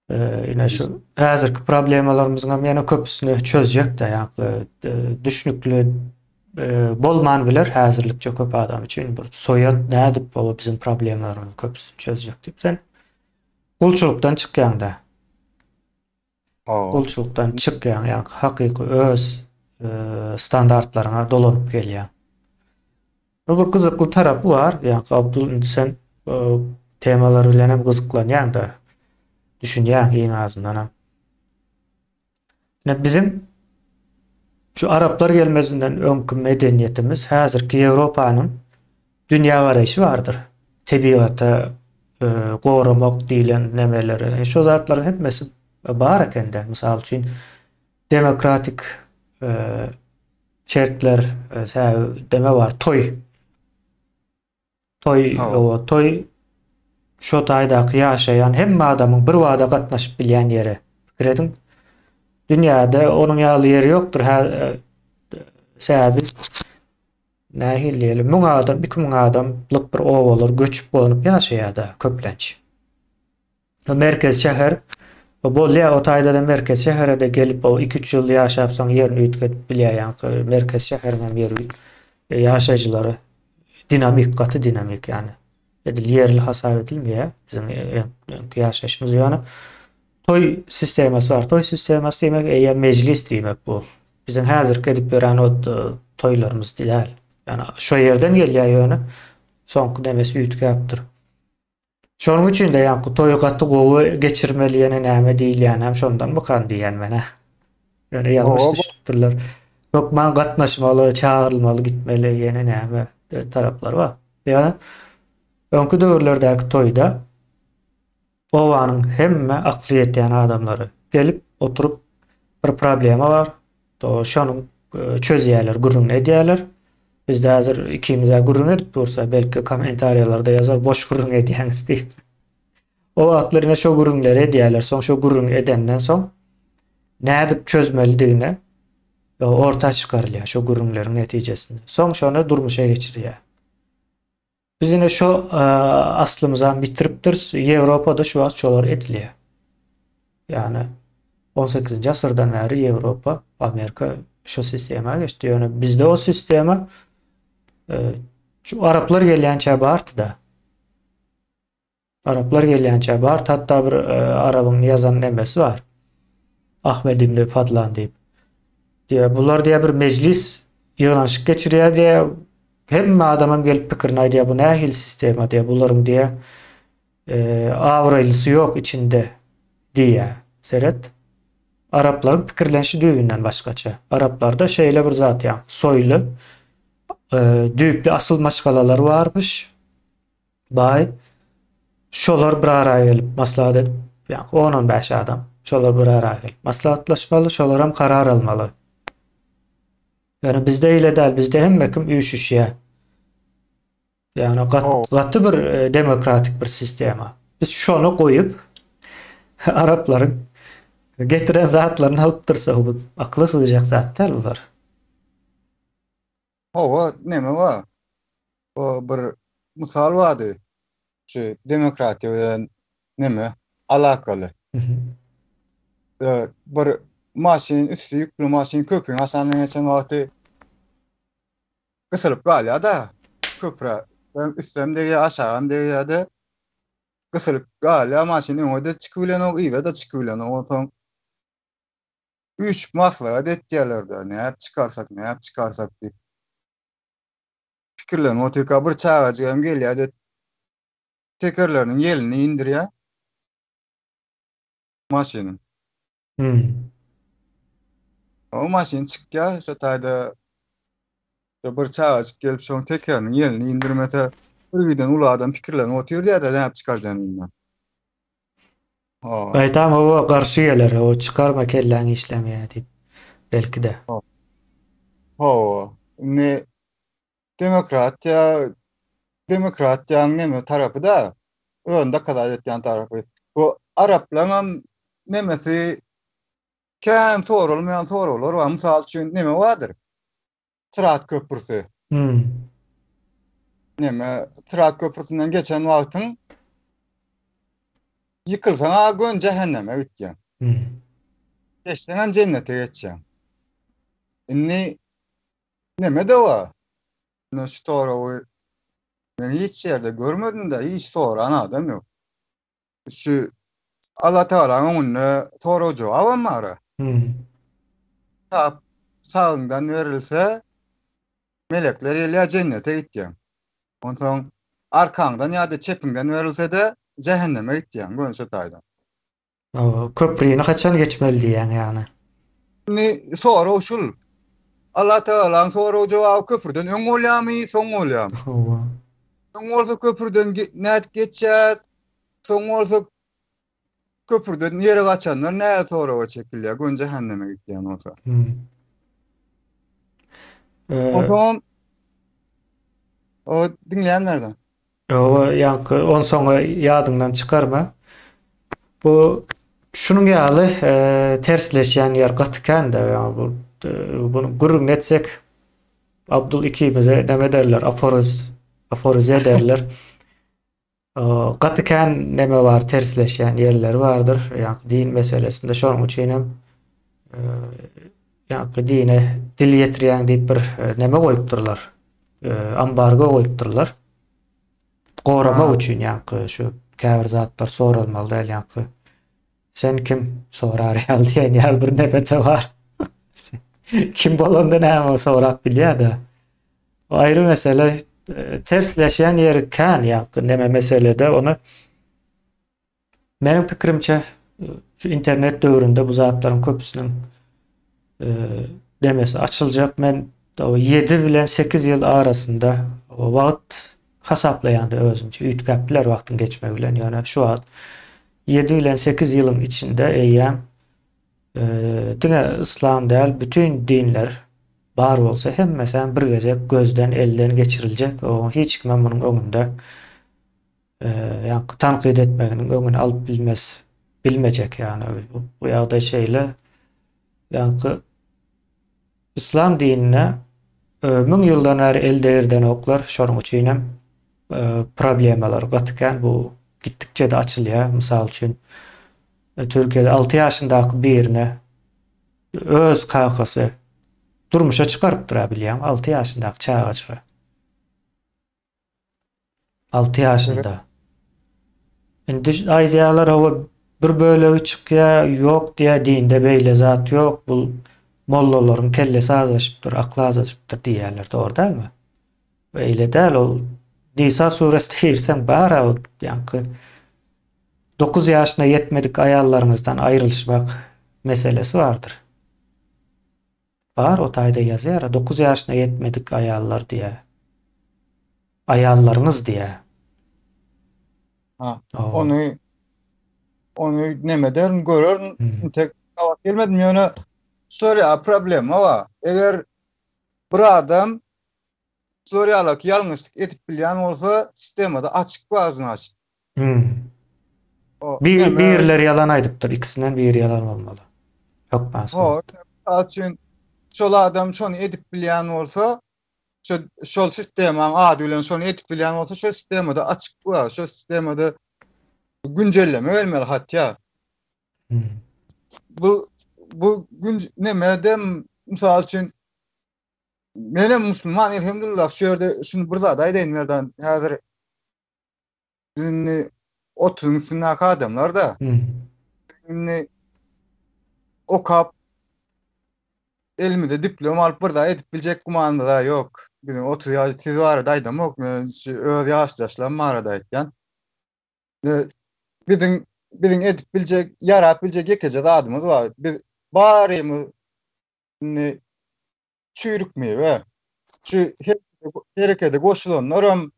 E, ine şu häzirki problemalarymyzyň hem ýene köpüsini çözjek-de, ýa e, düşnükli bolman biler häzirlikçe köp adam üçin bir soýat nädip o biziň problemalarymyzyň köpüsini çözjek diýip sen gulçulykdan çykýaňda. Gulçulykdan çykýaň, ýa hakyky öz e, standartlaryňa dolanyp gelýäň. Bu bir gyzykly tarapy bar. Ýa Abdul indi sen e, temalar bilen hem gyzyklanýaň-da. Düşünýäň iň azyndan hem. Ine biziň şu araplar gelmezinden öňki medeniýetimiz häzirki Ýewropanyň dünýä garaýşy bardyr. Tebigata e, goramak diýlen nemeleri. E, şu zatlaryň hemmesi bar ekende. Mysal üçin demokratik e, şertler, e, deme bar, toý. Toý, owa, toý şo taýdaky ýaşaýan hemme adamyň bir bada gatnaşyp bilýän ýeri. Pikir ediň. Dünýäde onuň ýaly ýer ýokdur. Hä, e, sebäbi nähili diýeli, 1000 adam, 2000 adamlyk bir obalar göçüp gonup ýaşaýar-da köplenç. Merkez şäher bolýar, o taýda-da merkez şähere-de gelip, o 2-3 ýyl ýaşap soň ýerini üýtgedip bilýär, ýaňky merkez şäheriň hem ýeri e, ýaşaýjylary dinamik, gaty dinamik ýany. Edil ýerli hasap edilmeýär biziň e, öňki ýaşaýşymyz ýöne toý sistemasy bar. Toý sistemasy diýmek eýýäm mejlis diýmek bu. Biziň häzirki edip ýören o e, toýlarymyz däl. Ýani şo ýerden gelýär ýöne soňky demesi üýtgäpdir. Şonuň üçin-de ýaňky toýy gaty gowy geçirmeli ýene näme diýilýänem şondanmykan diýýän men-ä. Ýöne ýalňyş düşünipdirler. Hökman gatnaşmaly, çagyrylmaly, gitmeli ýene näme taraplary bar. Ýöne öňki döwürlerdäki toýda obanyň hemme akly ýetýän adamlary gelip oturyp bir problema bar, Şonuň çözýärler, gürrüňini edýärler. Bizde häzir ikimiz-ä gürrüň edip dursa, belki kommentariýalarda ýazar, boş gürrüň edýäňiz diýip. O wagtlar ine şo gürrüňleri edýärler. Soň şo gürrüňi edenden soň nädip çözmelidigini orta çykarylýar şo gürrüňleriň netijesinde. Soň şony durmuşa geçirýär. Biz ine şo aslymyzam ýitiripdiris. Ýewropada şu wagt şolar edilýär. Ýagny 18-nji asyrdan bäri Ýewropa, Amerika şo sistema geçdi. Ýöne bizde o sistema e, Şu araplar gelýänçä bardy-da. Araplar gelýänçä bardy. Hatda bir e, arabyň ýazan nemesi bar. Ahmed ibn Fadlan diýip. Diýýär, bular diýýär bir mejlis ýygnanyşyk geçirýär diýýär. Hemme adamam gelip pikirini aýdýar, bu nähili sistema diýýär, bularyň diýýär e, abraýlysy ýok içinde diýýär. Seret. Araplaryň pikirlenişi düýbünden başgaça. Araplarda şeýle bir zat ýa soýly e, düýpli asyl maşgalalar barmyş. Baý, şolar bir ara gelip maslahat edip, ýa on-on bäş adam, şolar bir ara gelip maslahatlaşmaly, şolaram karar almaly. Ýöne bizde eýle däl, bizde hemme kim üýşüşýär. Ýagny gat, gaty bir e, demokratik bir sistema. Biz şony goýup araplaryň getiren zatlaryny alyp dursak, bu akla sygjak zat däl bular. Hawa, neme bar? O bir mysal bardy. Şu demokratiýa bilen neme alakaly. Bir maşyn üsti ýükli maşyn köprüniň aşagyndan geçen wagty gysylyp galýar-da köprä. Üstem degýär, aşagam degýär-de. Gysylyp galýar maşyn öňe-de çykyp bilenok, yza-da çykyp bilenok. Onsoň üýşüp maslahat etýärler-de, nädip çykarsak, nädip çykarsak diýip. Pikirlenip otyrka bir çagajyk hem gelýär-de tekerleriniň ýelini indirýär maşynyň. Hmm. O maşyn çykýar, şo taýda bir çagajyk gelip şoň tekeriniň ýelini indirmese, bir giden uly adam pikirlenip otyr diýýär-de, nädip çykarjagyny bilmän. Gaýtam hawa garşy geler, hawa çykarma kelläň işlemeýär diýip. Belki-de. Hawa. Indi demokratiýa demokratiýanyň neme tarapy-da, özüni dokazat etýän tarapy. Bu araplaryňam nemesi kän soralmaýan soraglar bar. Mysal üçin neme bardyr? Syrat köprüsi. Hmm. Neme, Syrat köprüsinden geçen wagtyň ýykylsaň a gön jähenneme gitýäň. Hmm. Geçseň hem jennete geçýäň. Indi neme de bar? Indi şu soragy men hiç ýerde görmedim-de, hiç soran adam ýok. Şu Allah Tagalaň öňünde sorag jogabam bar. Hmm. Sag, sagyňdan berilse melekler gelýär jennete gitýäň. Onsoň arkaňdan ýa-da çepiňden berilse-de jähenneme gitýäň göni şo taýdan. Köprüni haçan geçmeli diýýäň ýagny? Indi sorag şul. Allah Tagalaň sorag jogaby köprüden öň bolýarmy, soň bolýarmy? Hawa. Öň bolsa köprüden nädip geçýäs? Soň bolsa köprüden ýere gaçanlar näle soraga çekilýär, göni jähenneme gitýän bolsa. Hmm. Onsoň o diňleýänlerden. Hawa, ýaňky onsoňy ýadyňdan çykarma. Bu şunuň ýaly e, tersleşýän ýer gaty kän-de, ýa bu e, bunu gürrüňini etsek Abdul ikimize näme ederler, aforoz, aforoz ederler. Gaty kän neme bar, tersleşýän ýerleri bardyr, ýaňky din meselesinde. Şonuň üçin hem ýaňky dine dil ýetirýäň diýip bir neme goýupdyrlar. Ambargo goýupdyrlar. Goramak üçin ýaňky şu käbir zatlar soralmaly däl ýaňky. Sen kim sorar ýaly diýen ýaly bir nebete bar. Kim bolanda näme sorap bilýär-de. O aýry mesele. Tersleşýän ýeri kän ýa neme meselede ony meniň pikirimçe şu internet döwründe bu zatlaryň köpüsiniň demesi açyljak. Men 7 bilen 8 ýyl arasynda wagt hasaplaýanda özümçe üýtgäp biler wagtyň geçmegi bilen ýöne şu wagt 7 bilen 8 ýylyň içinde eýýäm Diňe yslam däl bütin dinler bar bolsa hemmesem bir gezek gözden elden geçiriljek o hiç kimem munuň öňünde ýaňky tankyt etmeginiň öňüni alyp bilmez bilmejek ýagny bu ýagdaý şeýle ýaňky yslam dinine müň ýyldan bäri el degirdenoklar şonuň üçinem problemalar gaty kän bu gitdikçe-de açylýar mysal üçin Türkiýede 6 ýaşyndaky birine öz kakasy durmuşa çykarypdyr-a bilýäňmi, 6 ýaşyndaky çagajyga. 6 ýaşynda. Indi aýdýarlar hawa bir bölegi çykýar, ýok diýýär, dinde beýle zat ýok, bul mollalaryň kellesi azaşypdyr, akly azaşypdyr diýýärler, dogry dälmi? Beýle däl, ol Nisa suresine girseň bar-a ol ýaňky 9 ýaşyna ýetmedik aýallaryňyzdan aýrylyşmak meselesi bardyr. Bar o taýda ýazýar-a, 9 ýaşyna ýetmedik aýallar diýýär. Aýallaryňyz diýýär. Ha, ony ony neme ederin, görerin. Entek gabat gelmedim, ýöne şular ýaly problema bar. Eger bir adam şular ýaly ýalňyşlyk edip bilýän bolsa, sistemada açyk bar znaçt. Hmm. Bir, birleri ýalan aýdypdyr, ikisinden biri ýalan bolmaly. Hökman suratda. Mysal üçin, şol adam şony edip bilýän bolsa, şo şol sistemaň ady bilen şony edip bilýän bolsa, şol sistemada açyk bar, şol sistemada güncelleme gelmeli hatda. Hmm. Bu bu gün nemede mysal üçin menem musulman elhamdülillah şu ýerde şuny bir zat aýdaýyn Merdan häzir Biz indi otuzyň üstündäki adamlar-da. Indi okap elimize diplom alyp bir zat edip biljek gümanymyz-a ýok. Biziň 30 ýaş siz barada aýdamok, men şu öz ýaşdaşlarym barada aýtýan. Biziň biziň edip biljek, ýarap biljek ýekeje zadymyz bar. Biz barymyz indi çüýrük miwe. Şu herekete goşulanlaram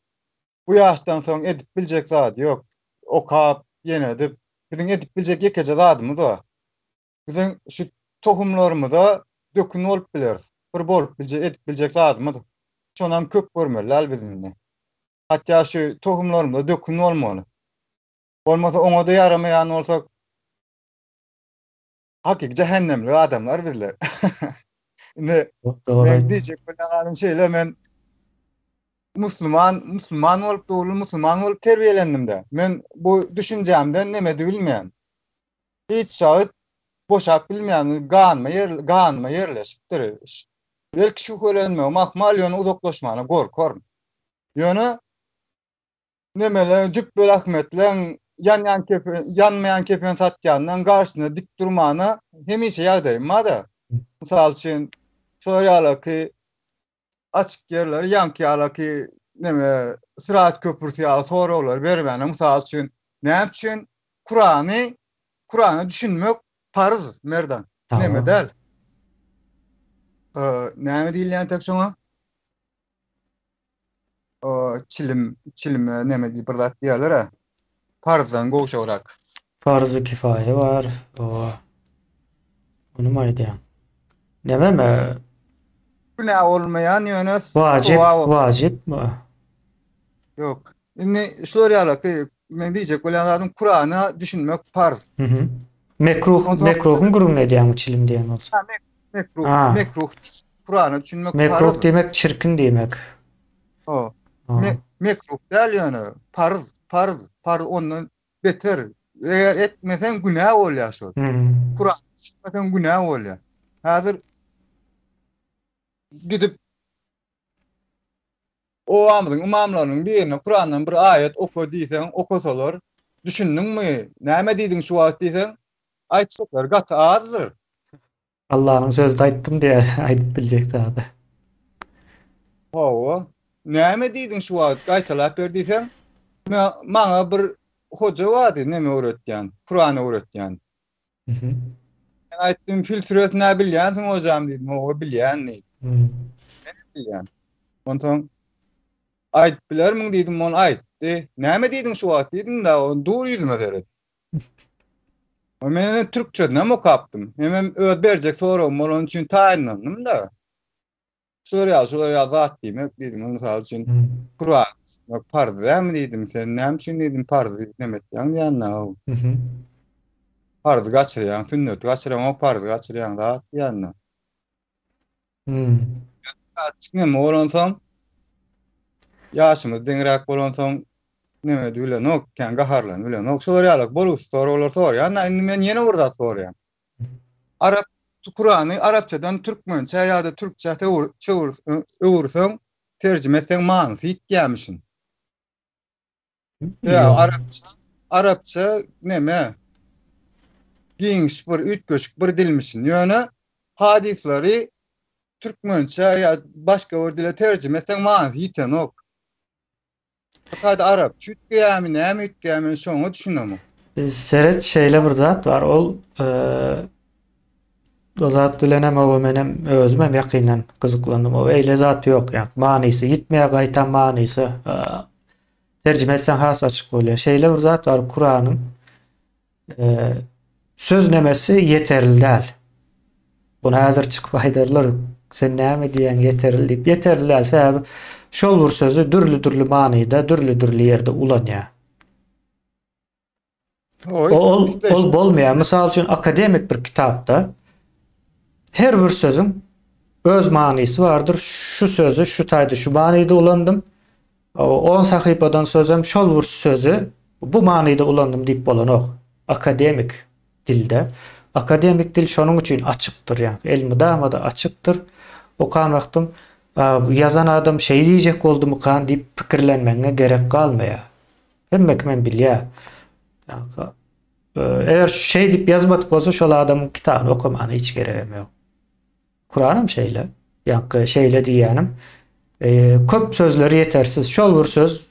bu ýaşdan soň edip biljek zady ýok. Okap, ýene edip, biziň edip biljek ýekeje zadymyz bar. Biziň şu tohumlarymyza dökün bolup bileris. Bir bolup biljek, edip biljek zadymyz. Şonam köp görmeli däl biz indi. Hatda şu tohumlarymyza dökün bolmaly. Bolmasa oňa-da ýaramaýan bolsak, Hakyky jähennemlik adamlar bizler. Indi men diýjek bolýanym şeýle men musulman musulman bolup dogruldym, musulman bolup terbiýelendim-de. Men bu düşünjämden neme bilmeýän. Hiç wagt boşap bilmeýän, ganyma ýer ganyma ýerleşipdir. Belki şübhelenmegim ahmal, ýöne uzaklaşmana gorkaryn. Ýöne Nemeleň, Jüpbeli Ahmetleň ýanýan kepen, ýanmaýan kepen satýandan garşysyna dik durmana hemişe ýagdaýym bar-da. Mysal üçin, şolar ýalaky açyk ýerler, ýaňky ýalaky neme, Syrat köprüsi ýaly soraglary bermäne, mysal üçin, näme üçin Kurany, Kurana düşünmek parz, Merdan, neme däl. Näme diýilýän tek şoňa? O çilim, çilime neme diýip bir zat diýerler-ä. Parzdan gowşagrak. Farzy kifaýa bar. O. Onymy aýdýaň? Nememi? Günä bolmaýan ýöne Wajyp, wajypmy? Ýok. Indi şular ýaly men diýjek bolýan zadym Kurana düşünmek parz. Mhm. Mekruh, mekruhyň gürrüňini edýäňmi çilim diýen bolsa? Ha, mekruh, mekruh. Kurana düşünmek parz. Mekruh diýmek çirkin diýmek. Ha. Me mekruh däl ýöne parz, parz, parz ondan beter. Eger etmeseň günä bolýar şol. Kurana düşünmeseň günä bolýar. Häzir gidip Obamyzyň ymamlarynyň birine Kurandan bir aýat oka diýseň, okasalar, düşündiňmi, näme diýdiň şu wagt diýseň, aýtjaklary gaty azdyr. Allanyň sözüni aýtdym diýer, aýdyp biljek zady. Hawa. Näme diýdiň şu wagt, gaýtalap ber diýseň, maňa bir hoja bardy, neme öwretýän, Kuran öwretýän. Men aýtdym, Fil süresini-ä bilýänsiň hojam diýdim. Hawa, bilýän diýdi. Men bilýän. Onsoň aýdyp bilermiň diýdim, ol aýtdy. Näme diýdiň şu wagt diýdim-de, ol dur ýüzüme seret. Men hem türkçesini hem okapdym. Hemem öz berjek soragym bolany üçin taýynlandym-da. Şular ýaly, şular ýaly zat diýmek diýdim. Mysal üçin, Kuran okmak parz dälmi diýdim. Sen näme üçin diýdim parzy neme etýäň diýende. Parzy gaçyrýaň, sünneti gaçyraňok, parzy gaçyrýaň zat diýende. Neme bolansoň, ýaşymyz deňräk bolansoň neme bilenok, kän gaharlanyp bilenok. Şular ýaly bolgusyz soraglar soraýan. Indi men ýene bir zat soraýan. Arap Kurany arapçadan türkmençä ýa-da türkçä öwürseň, terjime etseň manysy ýitýärmişin. Ýa arapça, arapça neme? Giňiş bir üýtgeşik bir dilmişin. Ýöne hadyslary türkmençe ýa başga bir dile terjime etseň manysy ýitenok. Fakat arapça üýtgeýärmi, näme üýtgeýär men şoňa düşünemok. Seret şeýle bir zat bar, ol o zat bilen hem oba menem özüm hem ýakyndan gyzyklandym. O eýle zat ýok, ýa manysy ýitmeýär, gaýtam manysy terjime etseň has açyk bolýar. Şeýle bir zat bar, Kuranyň söz nemesi ýeterli däl. Bunu häzir çykyp aýdarlar, sen näme diýýäň ýeterli diýip. Ýeterli däl, sebäbi şol bir sözi dürli-dürli manyda, dürli-dürli ýerde ulanýar. Ol, ol bolmaýar. Mysal üçin, akademik bir kitapda her bir sözüň öz manysy bardyr. Şu sözi şu taýda şu manyda ulandym. On sahypadan sözem şol bir sözi bu manyda ulandym diýip bolanok. Akademik dilde. Akademik dil şonuň üçin açykdyr, ýagny elmydama-da açykdyr. Okan wagtym ýazan adam şeý diýjek boldumykan diýip pikirlenmegiňe gerek galmaýar. Hemme kimem bilýär. Eger şeý diýip ýazmadyk bolsa şol adamyň kitabyny okamana hiç geregem ýok. Kuranam şeýle. Ýaňky şeýle diýýänim, köp sözleri ýetersiz. Şol bir söz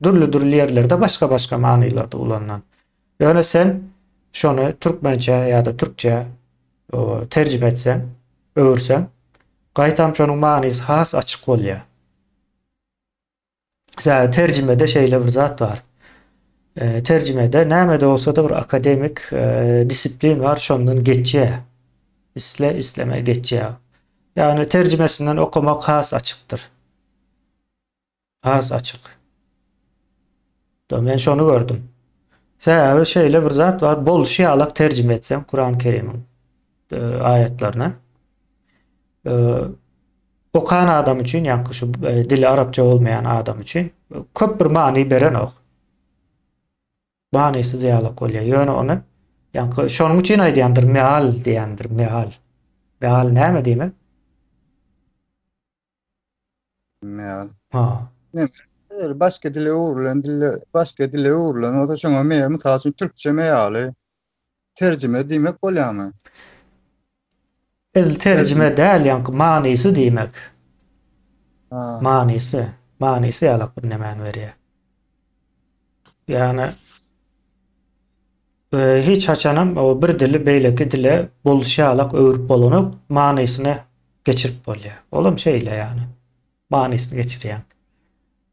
dürli-dürli ýerlerde başga-başga manylarda ulanylan. Ýöne sen şony türkmençe ýa-da türkçe terjime etseň, öwürseň, gaýtam şonuň manysy has açyk bolýar. Sebäbi terjimede şeýle bir zat bar. Terjimede näme-de bolsa-da bir akademik disiplin bar, şondan geçýär. Isle, isleme geçýär. Ýagny terjimesinden okamak has açykdyr. Has açyk. Men şony gördüm. Sebäbi şeýle bir zat bar, bolşy ýalak terjime etseň Kurany Kerimiň aýatlaryny okan adam üçin, ýa-da şu dili arapça bolmaýan adam üçin köp bir many berenok. Manysyz ýalak bolýar. Ýöne ony ýa-da şonuň üçin aýdýandyr, meal diýendir, meal. Meal näme diýmek? Meal. Ha. Näme? Başga dile öwrülen dille, başga dile öwrülen bolsa şoňa me, mysal üçin türkçe mealy terjime diýmek bolýarmy? Edil terjime däl, ýaňky manysy diýmek. Manysy, manysy ýalak bir nämäni berýär. Ýagny hiç haçanam o bir dili beýleki dile bolşy ýalak öwrüp bolanok, manysyny geçirip bolýar. Olam şeýle ýagny. Manysyny geçirýäň.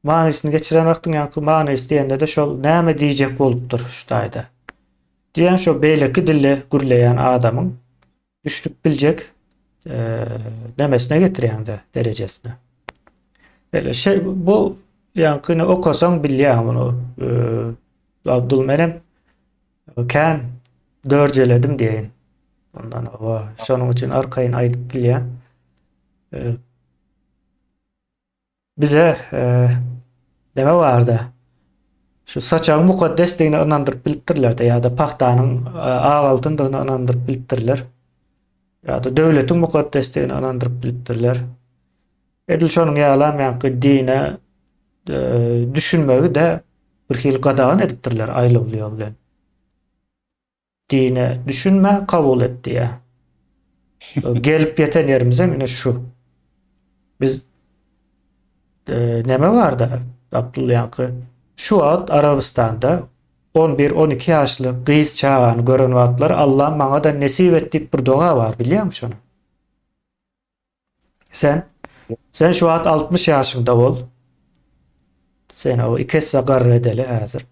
Manysyny geçiren wagtyň ýaňky manysy diýende-de şol näme diýjek bolupdyr şu taýda. Diýen şo beýleki dilde gürleýän adamyň düşnüp biljek nemesine getirýäňde derejesine. Böyle şey bu ýaňkyny okasaň bilýäň bunu. Abdul menem kän dörjeledim diýeýin. Ondan owa şonuň üçin arkaýyn aýdyp bilýän. Bize neme bardy? Şu saçagyň mukaddesdigine ynandyryp bilipdirler-de ýa-da pagtanyň ak altyndygyna ynandyryp bilipdirler. Ýa-da döwletiň mukaddesdigine ynandyryp bilipdirler. Edil şonuň ýalam ýaňky dine düşünmegi-de bir hili gadagan edipdirler aýlawly ýol bilen. Dine düşünme, kabul et diýýär. Gelip ýeten ýerimizem ine şu. Biz e, neme barda Abdul ýaňky şu wagt Arabystanda 11-12 ýaşly gyz çagany gören wagtlary Allam maňa-da nesip et diýip bir doga bar, bilýäňmi şony? Sen sen şu wagt 60 ýaşyňda bol. Sen o iki esse garry edeli häzir.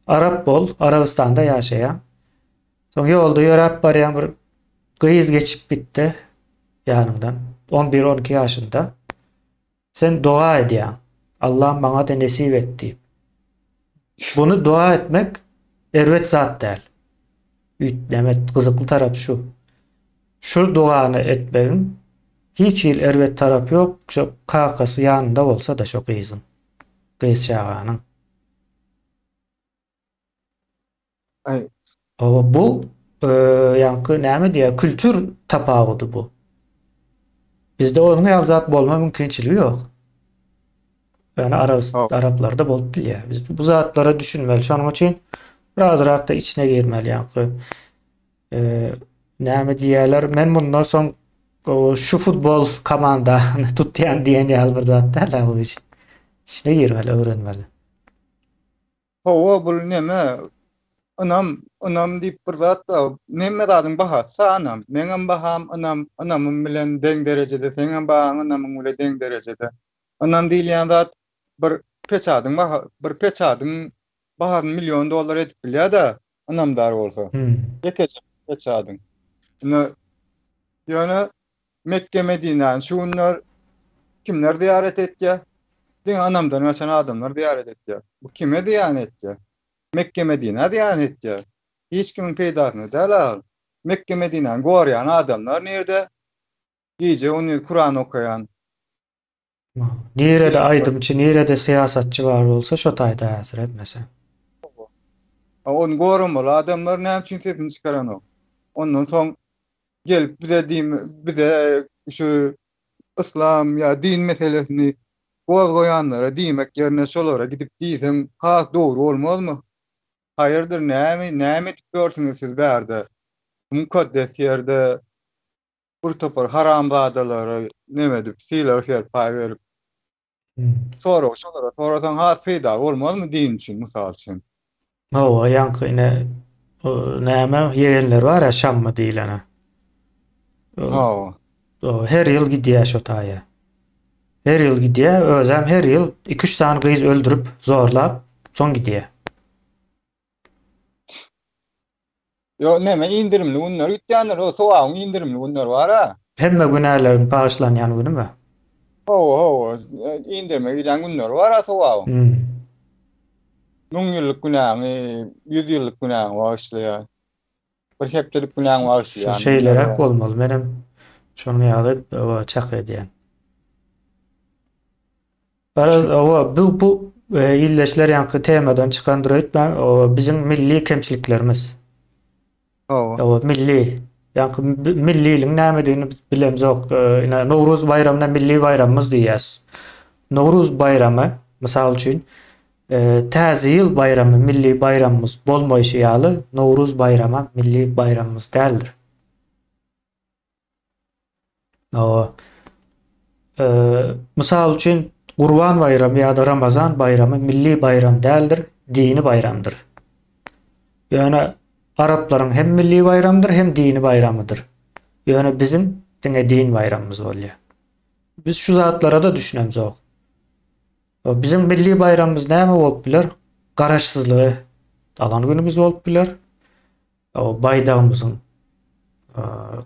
Arap bol, Arabystanda ýaşaýaň. Soň ýolda ýöräp barýaň bir gyz geçip gitdi ýanyňdan. 11-12 ýaşynda. Sen doga edýäň. Allam maňa-da nesip et diýip. Buny doga etmek erbet zat däl. Üýtneme gyzykly tarapy şu. Şu dogany etmegiň hiç hili erbet tarapy ýok, şo kakasy ýanynda bolsa-da şo gyzyň, gyz çaganyň. Aý. Hawa bu ýaňky näme diýýär, kültür tapawudy bu. Bizde onuň ýaly zat bolma mümkinçiligi ýok. Ýöne araplarda bolup bilýär. Biz bu zatlara düşünmeli. Şonuň üçin birazrak-da içine girmeli ýaňky. Näme diýýärler? Men mundan soň şu futbol komandany tutýan diýen ýaly bir zat däl bu iş. Içine girmeli, öwrenmeli. Hawa, bul neme? Ynam, ynam diýip bir zat bar. Hemme zadyň bahasy ynam. Meňem baham ynam, ynamym bilen deň derejede, seňem bahaň ynamyň bilen deň derejede. Ynam diýilýän zat bir peçadyň baha, bir peçadyň bahasyny million dollar edip bilýär-de, ynamdar bolsa. Ýekeje peçadyň. Indi ýöne Mekge Medinäni şu günler kimler zyýarat etýär? Diňe ynamdan gaçan adamlar zyýarat etýär. Bu kime zyýan etýär? Mekge Medinä zyýan etýär. Hiç kimiň peýdasyna däl ahyr. Mekge Medinäni gorýan adamlar nirde? Gije gündiz Kuran okaýan. Nirede aýdymçy, nirede syýasatçy bar bolsa şo taýda häzir hemmesi. Ony goramaly adamlar näme üçin sesini çykaranok? Ondan soň gelip bize diým bize şu yslam ýa din meselesini gozgaýanlara diýmek ýerine şolara gidip diýseň has dogry bolmazmy? Haýyrdyr näme näme edip ýörsüňiz siz bärde? Mukaddes ýerde bir topar haramzadalara neme edip sylag serpaý berip soragy şolara sorasaň has peýdaly bolmazmy din üçin mysal üçin. Hawa ýaňky ine näme ýegenler bar ya şammy diýilene. Hawa. Her ýyl gidýär şo taýa. Her ýyl gidýär, özem her ýyl 2-3 sany gyz öldürip, zorlap, soň gidýär. Ýok, neme indirimli günler gitýändir, o sogabyň indirimli günleri bar-a. Hemme günäleriň bagyşlanýan günümi? Hawa, hawa, indirime girýän günleri bar-a sogabyň. 1000 ýyllyk günäňi, 100 ýyllyk günäňi bagyşlaýar. Bir hepdelik günäňi bagyşlaýar. Şu şeýleräk bolmaly, menem şonuň ýaly çak edýän. Garaz, owa, bu bu e, illeşler ýaňky temadan çykandyr öýtmäň, owa, biziň milli kemçiliklerimiz. Hawa. Owa, milli. Ýaňky milliligiň nämedigini biz bilemzok. E, ine, Nowruz baýramyna milli baýramymyz diýýäs. Nowruz baýramy, mysal üçin, e, Täze ýyl baýramy milli baýramymyz bolmaýşy ýaly, Nowruz baýramam milli baýramymyz däldir. Hawa. Mysal üçin, Gurban baýramy ýa-da Ramazan baýramy milli baýram däldir, dini baýramdyr. Ýöne araplaryň hem milli baýramydyr, hem dini baýramydyr. Ýöne biziň diňe din baýramymyz bolýar. Biz şu zatlara-da düşünemzok. Biziň milli baýramymyz näme bolup biler? Garaşsyzlygy alan günümiz bolup biler. Baýdagymyzyň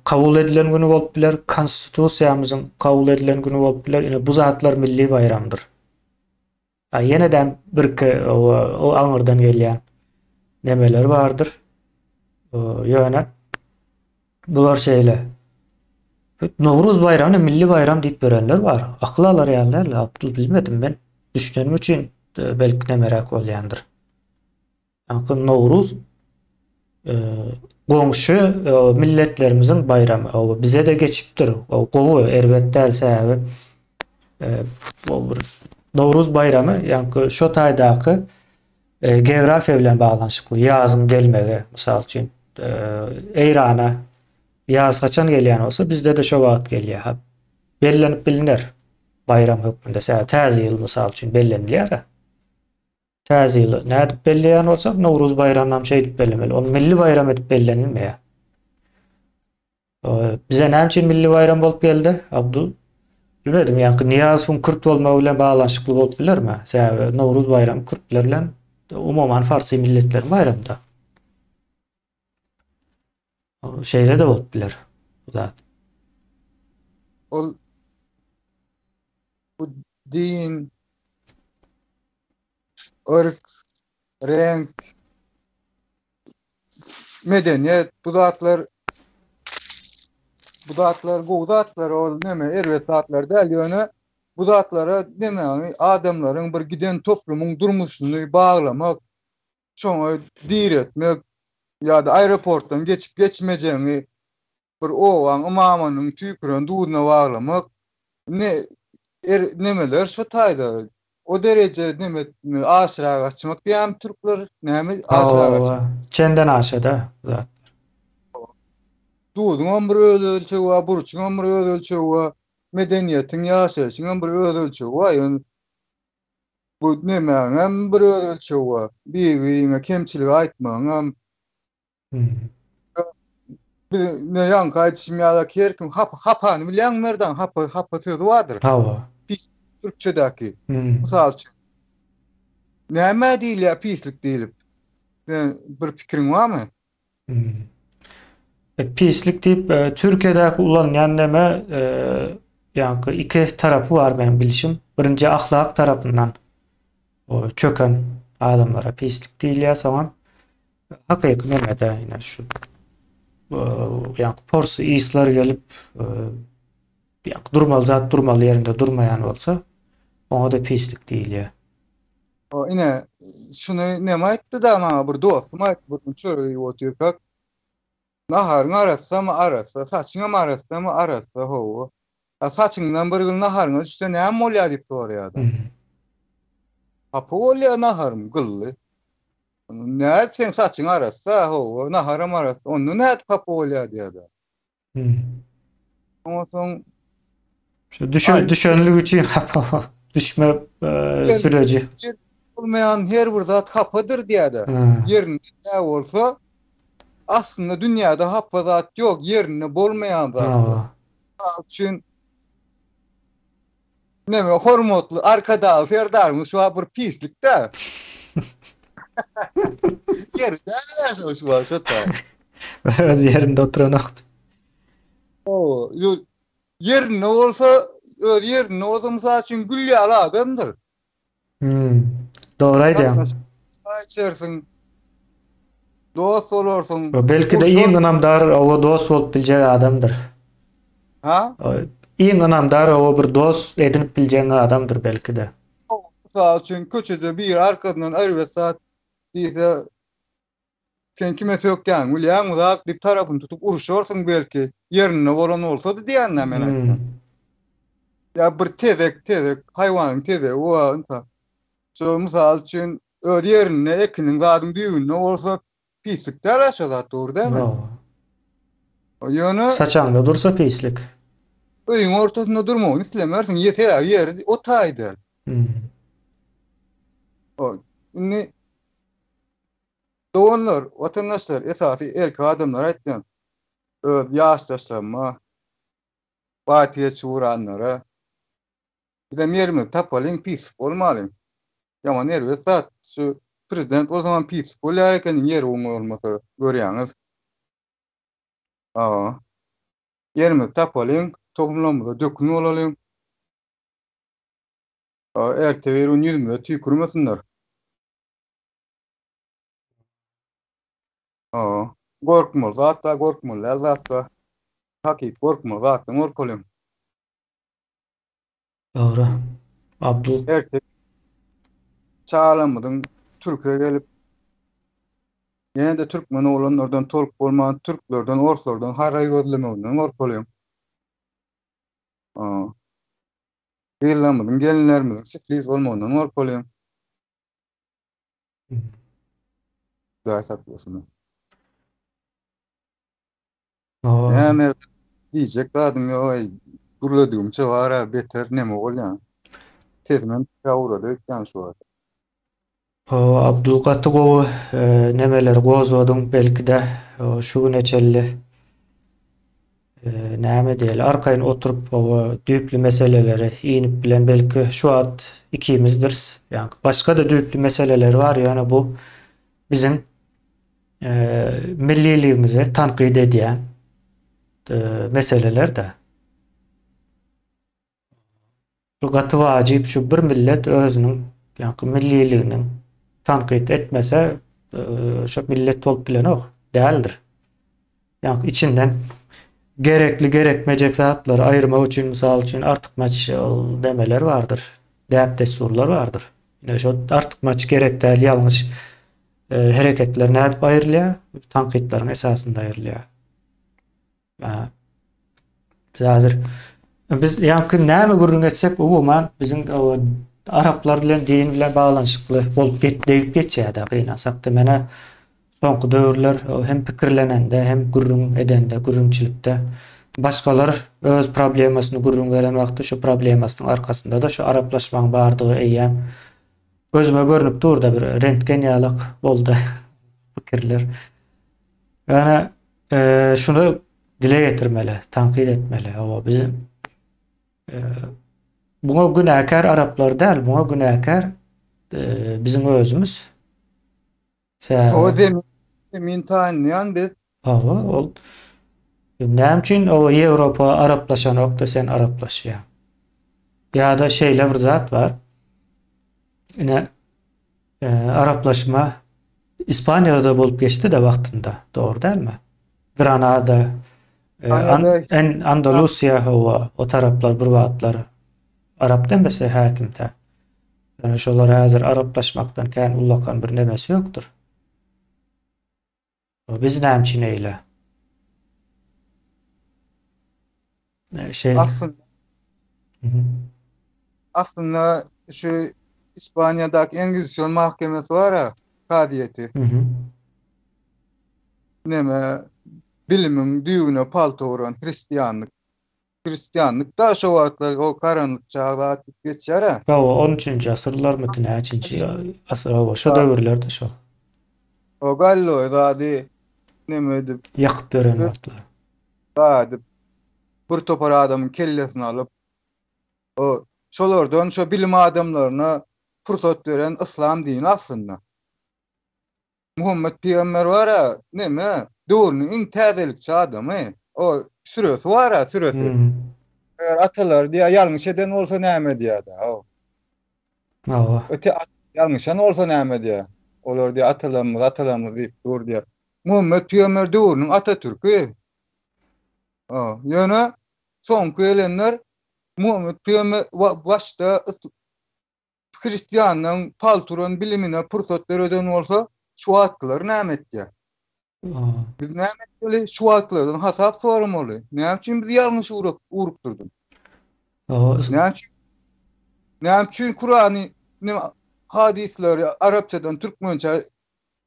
kabul edilen güni bolup biler, konstitusiýamyzyň kabul edilen güni bolup biler. Ine bu zatlar milli baýramdyr. A ýene-de birki o aňyrdan gelýän nemeler bardyr. Ýöne bular şeýle. Nowruz baýramyny milli baýram diýip ýörenler bar. Akyl alar ýaly däl, Abdul bilmedim men. Düşünenim üçin belki nemeräk bolýandyr. Ýaňky Nowruz goňşy milletlerimiziň baýramy. O bize-de geçipdir. O gowy, erbet däl sebäbi Nowruz baýramy ýaňky şo taýdaky geografiýa bilen baglanyşykly. Ýazyň gelmegi, mysal üçin, Eýrana ýaz haçan gelýän bolsa, bizde-de şo wagt gelýär. Bellenip bilner baýram hökmünde. Sebäbi Täze ýyl mysal üçin bellenilýär. Täze ýyly nädip belleýän bolsak, Nowruz baýramynam şeýdip bellemeli. Ol milli baýram edip bellenilmeýär. Bize näme üçin milli baýram bolup geldi, Abdul? Bilmedim, ýaňky Nyýazowyň kürt bolmagy bilen baglanyşykly bolup bilermi? Sebäbi Nowruz baýramy kürtler bilen umuman farsy milletleriň baýramyda. Şeýle-de bolup biler bu zat. Ol bu din yrk, reňk, medeniýet bu zatlar bu zatlar gowy zatlar ol neme erbet zatlar däl ýöne bu zatlara neme adamlaryň bir giden toplumyň durmuşyny baglamak şoňa diretmek ýa-da aeroportdan geçip geçmejegiňi bir obaň ymamynyň tüýküren duzuna baglamak ne er, nemeler şo taýda. O dereje neme aşyra gaçmak diýýän türkler näme aşyra gaçmak? Çenden aşa-da zatlar. Duzuňam bir öz ölçegi bar, burçuňam bir öz ölçegi bar, medeniýetiň, ýaşaýşyňam bir öz ölçegi bar. Ýöne bu nemäňem bir öz ölçegi bar. Bir-biriňe kemçilik aýtmagyňam. Biz ne ýaňky aýdyşym ýaly her kim hapa, hapany bilýäňmi Merdan? Hapa, hapa sözi bardyr. Hawa. Pis türkçedäki. Mysal üçin. Nämä diýilýär pislik diýlip? Sen bir pikiriň barmy? E, pislik diýip, e, Türkiýedäki ulanýan neme, e, ýaňky iki tarapy bar meniň bilşim. Birinji ahlak tarapyndan o çöken adamlara pislik diýilýär, soňam hakyky nemede ýene şu ýaňky porsy yslar gelip, ýaňky durmaly zat durmaly ýerinde durmaýan bolsa, oňa-da pislik diýilýär. O ine şuny neme aýtdy-da maňa bir dostum aýtdy bir gün çörek iýip otyrkak. Naharyň arassamy arassa, saçyňam arassamy arassa hawa. A saçyňdan bir gün naharyňa düşse näme bolýar diýip soraýar-da. Hapa bolýar naharym gylly. Nädip seň saçyň arassa hawa, naharam arassa, onda nädip hapa bolýar diýýär-de. Ondan soň Şu düşen, düşenlik üçin hapa düşme e, süreci. Bolmaýan her bir zat hapadyr diýýär-de. Ýerinde näme bolsa aslynda dünýäde hapa zat ýok, ýerinde bolmaýan zat. Mysal üçin Neme hormatly Arkadagly Serdarymyz şu wagt bir pislik-dä. Ýeri däl şu şu wagt şu ta. Öz ýerinde oturanokdy. O, ýerinde bolsa, öz ýerinde bolsa mysal üçin gül ýaly adamdyr. Hmm. Dogry aýdýaň. Çaý içersiň. Dost bolarsyň. Belki-de iň ynamdar owa dost bolup biljek adamdyr. Ha? Iň ynamdar owa bir dost edinip biljegiň adamdyr belki-de. Mysal üçin köçede biri arkasyndan erbet zat diýse, Sen kime sökýäň, bilýäňmi zat diýip tarapyny tutup uruşarsyň belki, ýerinde bolan bolsady diýýän-dä men aýtýan. Ýa bir tezek, tezek, haýwanyň tezegi bar, ynha. Şo mysal üçin öz ýerinde ekiniň zadyň düýbünde bolsa pislik däl-ä şo zat, dogry dälmi? Ýöne Saçaňda dursa pislik. Öýüň ortasynda durmagyny islemersiň, ýe sebäbi ýeri o taý däl. Indi Doganlar, watandaşlar, esasy erkek adamlara aýtýan, öz ýaşdaşlaryma, partiýa çuranlara, bizem ýerimizi tapalyň, pislik bolmalyň. Ýaman erbet zat, şu prezident bolsaňam pislik bolýar ekeniň ýeri oňa bolmasa, görýäňiz. Hawa. Ýerimizi tapalyň, tohumlarymyza dökün bolalyň. Erte bir gün ýüzümize tüýkürmesinler. Hawa. Gorkmaly zat da, gorkmaly däl zat da. Hakyky gorkmaly zatdan gorkalyň. Dogry. Abdul. Erkek çagalarymyzyň türke gelip ýene-de türkmen oglanlardan tolk bolman türklerden, orslardan haraý gözlemeginden gorkalyň. Gyzlarymyzyň, gelinlerimiziň siflis bolmagyndan gorkalyň. Hudaý saklasyn. Näme diýjek zadyň ýok eý. Gürledigimçe bar-a beter neme bolýan. Sesimem çyka ugrady öýtýän şu wagt. Hawa Abdul gaty gowy nemeleri gozgadyň belki-de şu güne çenli näme diýeli arkaýyn oturyp hawa düýpli meseleleri inip bilen belki şu wagt ikimizdiris. Ýa başga-da düýpli meseleler bar ýöne bu biziň milliligimizi tankyt edýän meseleler-de. Bu gaty wajyp şu bir millet özüniň ýaňky milliliginiň tankyt etmese şo millet bolup bilenok däldir. Ýaňky içinden gerekli gerekmejek zatlary aýyrmak üçin mysal üçin artykmaç ol demeler bardyr. Däp dessurlar bardyr. Ine şo artykmaç gerek däl ýalňyş hereketler nädip aýrylýar? Tankytlaryň esasynda aýrylýar. Biz häzir biz ýaňky näme gürrüň etsek umuman biziň o. araplar bilen din bilen baglanyşykly bolup degip geçýär-de gynansakda. Menä soňky döwürler hem pikirlenende, hem gürrüň edende, gürrüňçilikde başgalar öz problemasyny gürrüň beren wagty şu problemasynyň arkasynda-da şu araplaşmagyň bardygy eýýäm gözüme görnüp dur-da bir rentgen ýalak boldy pikirler. Ýöne şuny dile getirmeli, tankyt etmeli. Hawa, biz Buňa günäkär araplar däl, buňa günäkär biziň özümiz. Sebäbi O zemin, zemin taýynlaýan biz. Hawa, ol näme üçin o Ýewropa araplaşanokda sen araplaşýaň? Ýa-da şeýle bir zat bar. Ine, araplaşma Ispaniýada-da bolup geçdi-de wagtynda, dogry dälmi? Granada, en Andalusiýa hawa, o taraplar bir wagtlar arap demese häkimde. Ýöne şolar häzir araplaşmakdan kän ullakan bir nemesi ýokdur. Biz näme üçin eýle? Şey. Aslynda, aslynda şu Ispaniýadaky Ingizision mahkemesi bar-a, kazyýeti. Neme bilimiň düýbüne palta uran hristianlyk. Hristianlyk da şo wagtlar o karanlyk çag zat diýip geçýär-ä. Hawa, on üçünji asyrlarmydy, näçinji asyr, hawa, şo döwürlerde şo. O galloý zady neme edip. Ýakyp ýören wagtlary. Zady bir topar adamyň kellesini alyp, o şolardan şo bilim adamlaryna pursat beren yslam dini aslynda. Muhammet pygamber bar-a, neme, döwrüniň iň täzelikçi adamy. O süresi bar-a, süresi. Eger atalary diýýär, ýalňyş eden bolsa näme diýýär-de, o. Hawa. Öte ýalňyşan bolsa näme diýýär. Olar diýýär, atalarymyz, atalarymyz diýip dur diýýär. Muhammet pygamber döwrüniň Atatürki. O, ýöne soňky gelenler Muhammet pygamber başda hristianlaryň palturan bilimine pursat döreden bolsa, şu wagtkylar näme etýär? Biz näme etmeli? Şu wagtkylardan hasap soramaly. Näme üçin bizi ýalňyş urupdyrdyň? Näme üçin? Näme üçin Kurany, hadyslary arapçadan türkmençä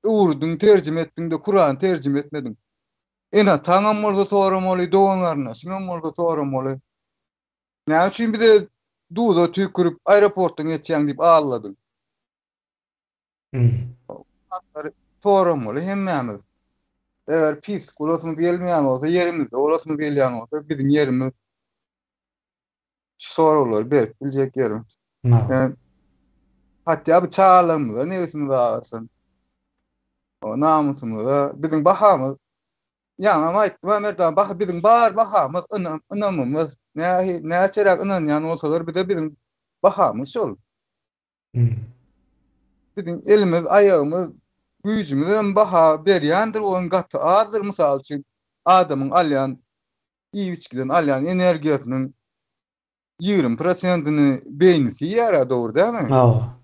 öwürdiň, terjime etdiň-de Kurany terjime etmediň? Ene-ataňam bolsa soramaly, dogan-garyndaşyňam bolsa soramaly. Näme üçin bize duza tüýkürip aeroportdan geçýäň diýip aldadyň? Hmm. Soramaly hemmämiz. Eger pis bolasymyz gelmeýän bolsa, ýerimizde bolasymyz gelýän bolsa, biziň ýerimiz şu soraglary berip biljek ýerimiz. Yani, hatda bu çagalarymyza nebsimiz agyrsyn. O namysymyza, biziň bahamyz Ýaňam aýtdym-a Merdan, baha biziň bar bahamyz ynam, ynamymyz. Nähi, näçeräk ynanýan bolsalar bize biziň bahamyz şol. Biziň elimiz, aýagymyz, güýjümiz hem baha berýändir, oň gaty azdyr. Mysal üçin, adamyň alýan iýip-içgiden alýan energiýasynyň 20 prosentini beýnisi iýýär-ä, dogry dälmi? Hawa.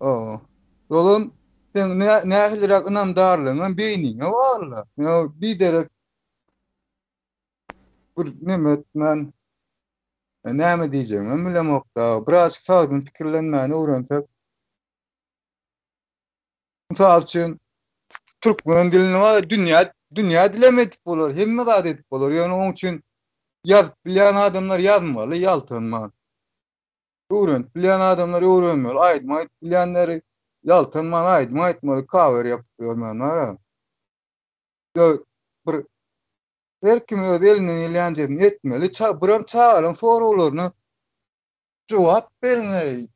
Hawa. Olam seň nähiliräk ynamdarlygyňam beýniňe bagly. Ýa biderek bir neme etmän näme diýjegimem bilemok-da. Birazjyk sagdyn pikirlenmäni öwrensek. Mysal üçin, türkmen dilini bar, dünýä dünýä dilem edip bolar, hemme zat edip bolar. Ýöne onuň üçin ýazyp bilýän adamlar ýazmaly, ýaltanman. Öwrenip bilýän adamlar öwrenmeli, aýdym aýdyp bilýänleri ýaltanman aýdym aýtmaly, cover ýapyp ýörmän bar. Bir her kim öz elinden gelýänjesini etmeli. Birem çagalaryň soraglaryna Jogap beriň-eý!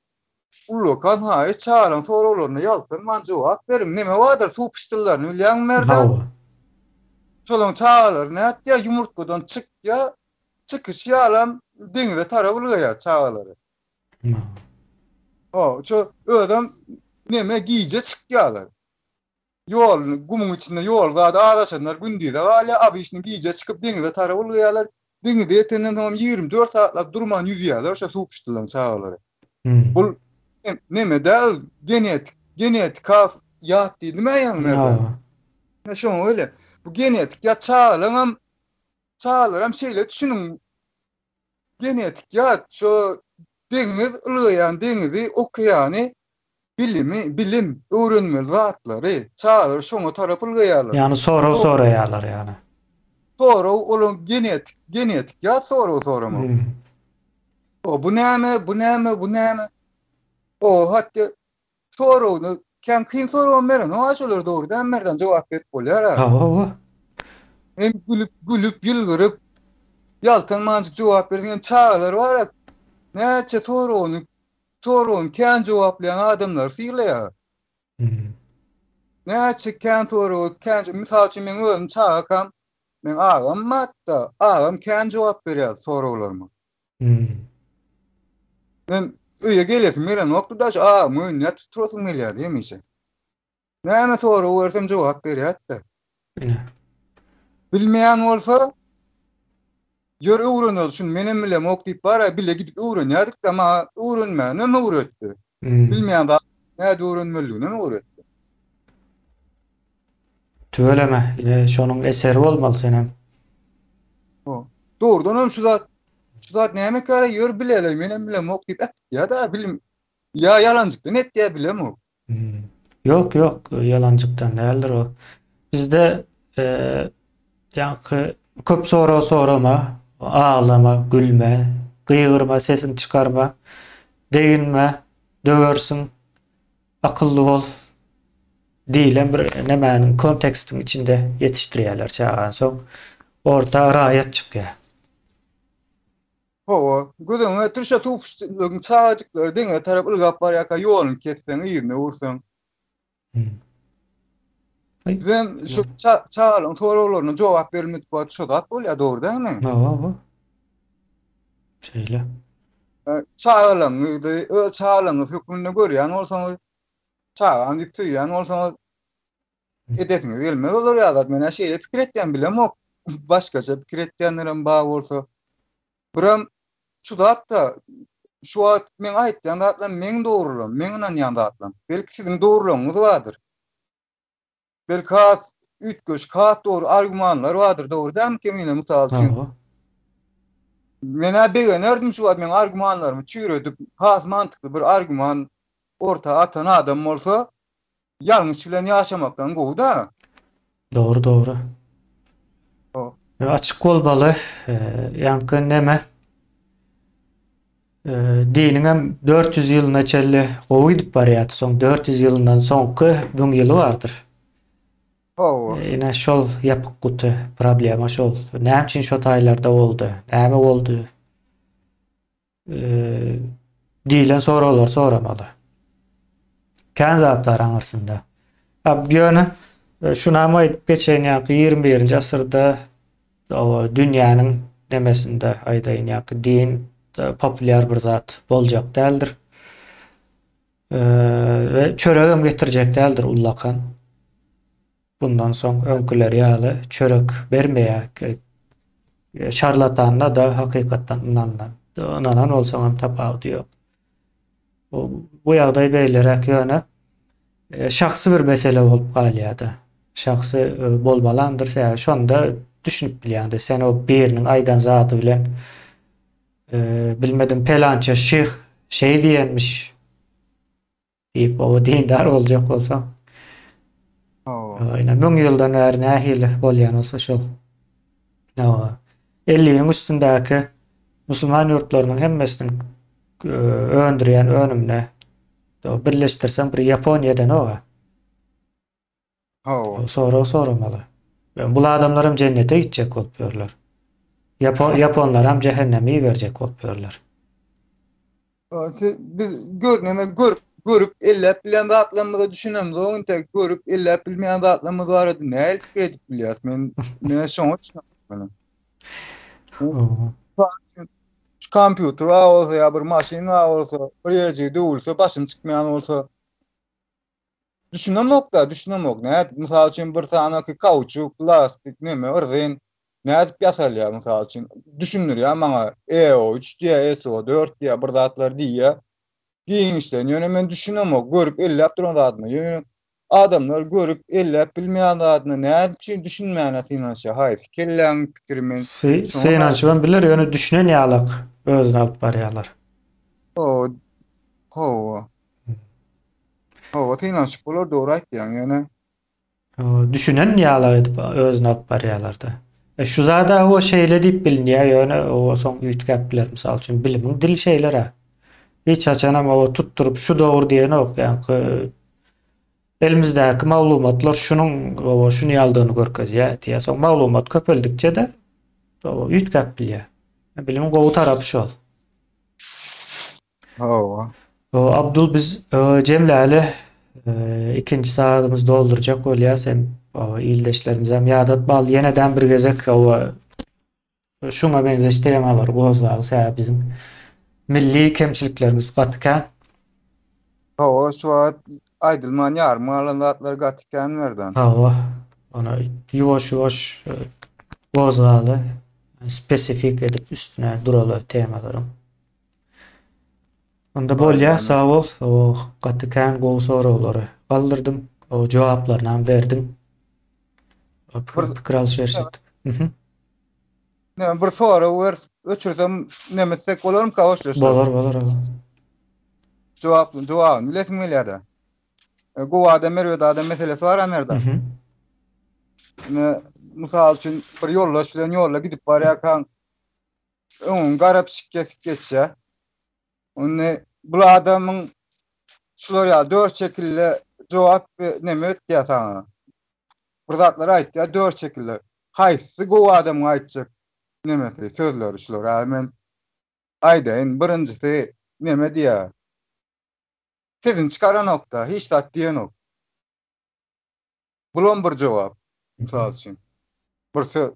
Ullakan haýyş çagalaň soraglaryna ýaltanman jogap beriň. Neme bardyr suw pyşdyllaryny bilýäňmi Merdan? Hawa. Şolaň çagalary nätýär ýumurtgadan çykýar, çykyşy ýalam deňize tarap ylgaýar çagalary. Hawa, şo özem neme gije çykýarlar. Ýoluny gumuň içinde ýol zady azaşanlar gündize galýar, obyçny gije çykyp deňize tarap ylgaýarlar. Deňize ýetenden soňam 24 sagatlap durman ýüzýärler şo suw pyşdylaryň çagalary. Bul neme däl, genetik, genetika ýat diýdim-ä ýaňy Merdan. Ine şoňa gelýär. Bu genetik ýat çagalaryňam çagalaram şeýle düşüniň. Genetik ýat şo. Deňiz, ylgaýan deňizi, okeany, bilimi, bilim, öwrenmeli zatlary, çagalar şoňa tarap ylgaýarlar. Ýagny sorag soraýarlar ýagny. Sorag olaň genetik, genetik ýa sorag soramak. O bu näme, bu näme, bu näme? O hatda soragyny kän kyn soragam berenok a şolar dogry däl Merdan jogap berip bolýar a. Hawa. Hem gülüp gülüp ýylgyryp ýaltanmanjyk jogap berseň hem çagalar bar a näçe soragyny soragyny kän jogaplaýan adamlary sylaýar. Näçe kän soragy kän mysal üçin meň özüm çagakam meň agam barda agam kän jogap berýär soraglaryma. Men öýe gelesim gelenokdy da şu agamyň öýünde ýatyp turasym gelýärdi hemişe. Näme sorag bersem jogap berýärdi. Ine. Bilmeýän bolsa ýör öwreneli şuny menem bilemok diýip bara bile gidip öwrenýärdik-de maňa öwrenmänem öwretdi. Bilmeýän zat nädip öwrenmelidiginem öwretdi. Tüweleme, ine şonuň eseri bolmaly senem. Dogrudan hem şu zat şu zat näme kara ýör bilele menem bilemok diýip äkitýär-de bilim ýa ýalanjykdan etýär bilemok. Hmm. Ýok, ýok, ýalanjykdan däldir o. Bizde e, ýaňky köp sorag sorama, aglama, gülme, gygyrma, sesini çykarma, deginme, döwersiň. Akylly bol diýlen bir nemäniň kontekstiň içinde ýetişdirýärler çagany. Soň orta raýat çykýar. Hawa, göz öňüňe getir şo tufçylygyň çagajyklary deňze tarap ylgap barýarka ýoluny kesseň, yzyna öwürseň. Bizem şu çagalaryň soraglaryna jogap bermedik wagt şo zat bolýar, dogry dälmi? Hawa, hawa. Şeýle. Çagalaryňyzy öz çagalaryňyz hökmünde görýän bolsaňyz, çagam diýip söýýän bolsaňyz, edesiňiz gelmez olar ýaly zat. Men-ä şeýle pikir etýän, bilemok. Başgaça pikir etýänlerem bar bolsa. Birem şu zat-da, şu wagt meň aýtýan zatlarym meň dogrularym, meň ynanýan zatlarym. Belki siziň dogrularyňyz bardyr. Belki has üýtgeşik, has dogry argumanlar bardyr, dogry dälmi Kemine mysal üçin? Hawa. Men-ä begenerdim şu wagt meň argumanlarymy çüýredip, has mantykly bir arguman orta atan adam bolsa, ýalňyş bilen ýaşamakdan gowy-da. Dogry, dogry. Açyk bolmaly. Ýaňky neme? Diniňem 400 ýylyna çenli gowy gidip barýardy. Soň 400 ýylyndan soňky 1000 ýyly bardyr. Hawa. Ine şol ýapyk guty problema şol. Näme üçin şo taýlarda boldy? Näme boldy? Diýlen soraglary soramaly. Kän zat bar aňyrsynda. Ýöne şunam aýdyp geçeýin ýaňky 21-nji asyrda Oba dünýäniň nemesinde aýdaýyn ýa-ki din populýar bir zat boljak däldir. We çöregem getirjek däldir ullakan. Bundan soň öňküler ýaly çörek bermeýär. Şarlatanda da hakykatdan ynandan. Ynanan bolsaň hem tapawudy ýok. Bu ýagdaý beýleräk ýöne şahsy bir mesele bolup galýar-da. Şahsy bolmalamdyr, sebäbi şonda düşünip bilýäň-de, sen o biriniň aýdan zady bilen bilmedim pelança şyh şeý diýenmiş diýip o dindar boljak bolsaň. Hawa. Ine müň ýyldan bäri nähili bolýan bolsa şol. Hawa. Elliniň üstündäki musulman ýurtlarynyň hemmesiniň öndürýän önümine birleşdirseň bir Ýaponiýa edenok-a. Hawa. Sorag soramaly. Bul adamlaram jennete gitjek bolup ýörler. Ýaponlaram jähenneme iberjek bolup ýörler. Biz görneme görüp, görüp elläp bilen zatlarymyza düşünemzok intek görüp elläp bilmeýän zatlarymyz barada nähili pikir edip bilýäris? Men men şoňa düşünemok. Şu kompýuter bar bolsa ýa bir maşyn bar bolsa, bir ýerjigi döwülse, başym çykmaýan bolsa Düşünemok-da, düşünemok. Nädip, mysal üçin, bir sanaky kauçuk, plastik, neme, yrzyn nädip ýasalýar, mysal üçin? Düşündirýär maňa, EO3 diýýär, SO4 diýýär, bir zatlar diýýär. Giňişleýin, ýöne men düşünemok, görüp elläp duran zadyma. Ýöne adamlar görüp elläp bilmeýän zadyna nädip üçin düşünmäne synanyşýar? Haýsy kelläň pikiri men Synanyşybam biler, ýöne düşünen ýalak özüni alyp barýarlar. Hawa, hawa. Hawa, synanyşyp bolar, dogry aýtýaň, ýöne. Düşünen ýaly edip özüni alyp barýarlar-da. E, şu zada o şeýle diýip bilinýär, ýöne o soň üýtgäp biler. Mysal üçin, bilimiň dili şeýleräk. Hiç haçanam o tutduryp şu dogry diýenok, ýaňky elimizdäki maglumatlar şunuň o şuny ýalydygyny görkezýär diýýär. Soň maglumat köpeldikçe-de o üýtgäp bilýär. Bilimiň gowy tarapy şol. Hawa. Abdul biz jemläli ikinji sagadymyzy doldurjak bolýas hem ildeşlerimize hem ýadatmaly ýeneden bir gezek hawa şuňa meňzeş temalary gozgaly sebäbi biziň milli kemçiliklerimiz gaty kän. Hawa şu wagt aýdylman ýarym galan zatlar gaty kän Merdan. Hawa ony ýuwaş-ýuwaş gozgaly spesifik edip üstüne duraly temalaryň. Onda bolýa, sag bol. Oh, gaty kän gowy soraglary galdyrdyň. O jogaplaryny hem berdiň. Pikir, pikir alşyryş etdik. Mhm. Ne bir sorag ber, öçürsem neme etsek bolarmyka hoşlaşsak? Bolar, bolar. Jogap, jogabyny bilesim gelýär-de. E, gowy adam, erbet adam meselesi bar Amerda. Mhm. Ne, mysal üçin bir ýoldaş bilen ýolda gidip barýarkaň öňüň gara pişik kesip geçýär. Onda bu adamyň şular ýaly dört şekilde jogap neme etýär saňa. Bir zatlar aýtýar dört şekilde. Haýsy gowy adamyň aýtjak nemesi, sözleri şular. Ýa men aýdaýyn, birinjisi neme diýýär. Sesini çykaranok-da, hiç zat diýenok. Bulam bir jogap, mysal üçin. Bir söz.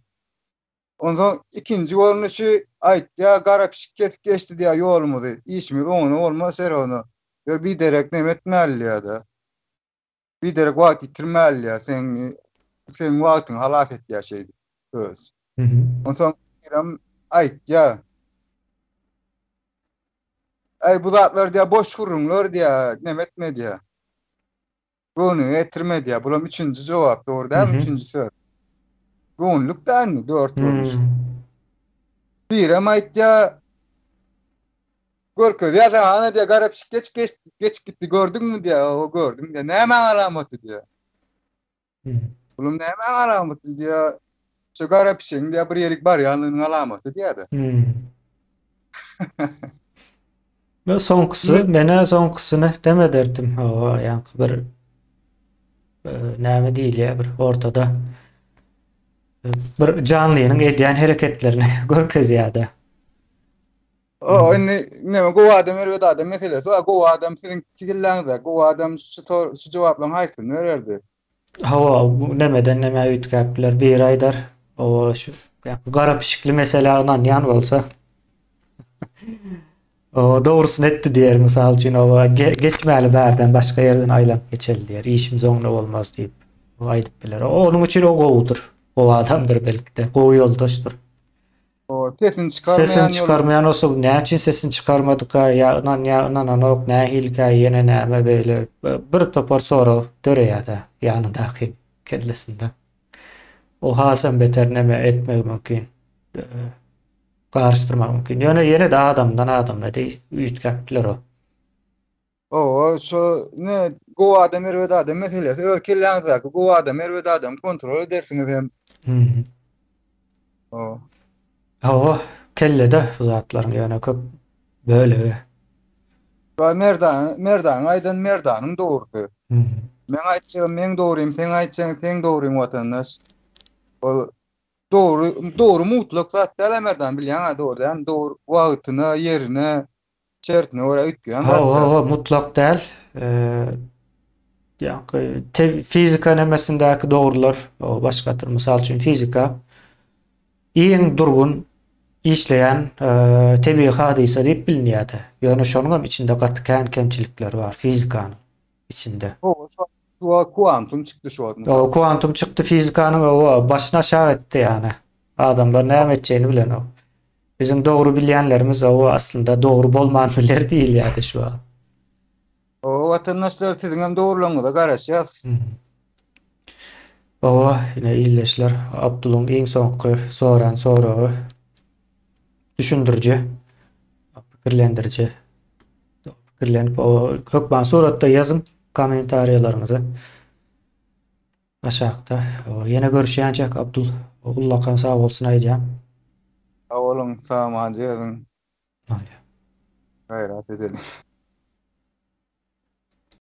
Onsoň ikinji görnüşi aýtýar, gara pişik kesip geçdi diýýär ýolumyzy. Işimiz oňuna bolmaz şerona. Ýör biderek neme etmäli diýýär-de. Biderek wagt ýitirmäli diýýär. Seň seň wagtyňy halas etýär şeýdip öz. Onsoň birem aýtýar. Äý bu zatlar diýýär boş gürrüňler diýýär, neme etme diýýär. Göwnüňe getirme diýýär. Bulam üçünji jogap, dogry dälmi? Üçünji söz. Göwünlik dä indi dört görnüş. Birem aýtýar, görkezýär saňa, ana diýýär, gara pişik geçip geçdi, geçip gitdi, gördüňmi diýýär. Hawa, gördüm diýýär. Nämäň alamaty diýýär. Bulam nämäň alamaty diýýär. Şu gara pişigiň diýýär, bir ýerik barýanlygynyň alamaty diýýär-de. Ve soňkusy, menä soňkusyny dem ederdim. Hawa, ýaňky bir e, näme diýilýär, bir ortada e, bir janlynyň edýän hereketlerini görkezýär-de. O, indi näme gowy adam erbet adam meselesi bar. Gowy adam siziň kelläňizde, gowy adam şu şu jogaplaryň haýsyny bererdi? Hawa, bu nemeden nämä üýtgäp biler. Biri aýdar, o şu gara pişikli meselä ynanýan bolsa, o dogrusyny etdi diýer, mysal üçin, o geçmäli bärden başga ýerden aýlanyp geçeli diýer. Işimiz oňuna bolmaz diýip aýdyp biler. Onuň üçin o gowudyr. Gowy adamdyr belki-de, gowy ýoldaşdyr. Sesini çykarmaýan Sesini çykarmaýan bolsa näme üçin sesini çykarmadyka ýa ynanýa ynananok nähilikä ýene näme beýle bir topar sorag döreýärde ýanyndaky kellesinde. O hasam beter neme etmegi mümkin. Garyşdyrmagy mümkin. Ýöne ýene-de adamdan adamda deý üýtgäp biler o. Hawa, şo ne gowy adam erbet adam meselesi öz kelläňizdäki gowy adam erbet adamy kontrol edersiňiz hem. Hmm. Hawa. Hawa, kellede bu zatlaryň ýöne köp bölegi. Ba Merdan, Merdanyň aýdan Merdanyň dogrusy. Hmm. Meň aýtjagym meň dogrym, seň aýtjagyň seň dogryň watandaş. Ol dogry, dogry mutlak zat däl Merdan bilýäň-ä dogry dälmi? Dogry wagtyna, ýerine, Şertine görä üýtgeýän zatlar. Hawa, hawa, mutlak däl. Ýa-da fizika nemesindäki dogrular o başgadyr. Mysal üçin fizika iň durgun işleýän tebigy hadysa diýip bilinýär-de. Ýöne şonuň hem içinde gaty kän kemçilikleri bar fizikanyň içinde. Hawa, şu wagt kuantum çykdy şu wagt. Hawa, kuantum çykdy fizikanyň hawa başyny aşak etdi ýagny. Adamlar näme etjegini bilenok. Biziň dogry bilýänlerimiz hawa aslynda dogry bolman biler diýilýärdi şu wagt. Hawa watandaşlar siziňem dogrulygyňyza garaşýas. Hawa ine ildeşler Abdulyň iň soňky soran soragy düşündiriji, pikirlendiriji. Pikirlenip o hökman suratda ýazyň kommentariýalaryňyzy. Aşakda. Ýene görüşýänçäk Abdul ullakan sag bolsun aýdýan. Sag boluň, sag-aman gezin. Gaýrat edeliň.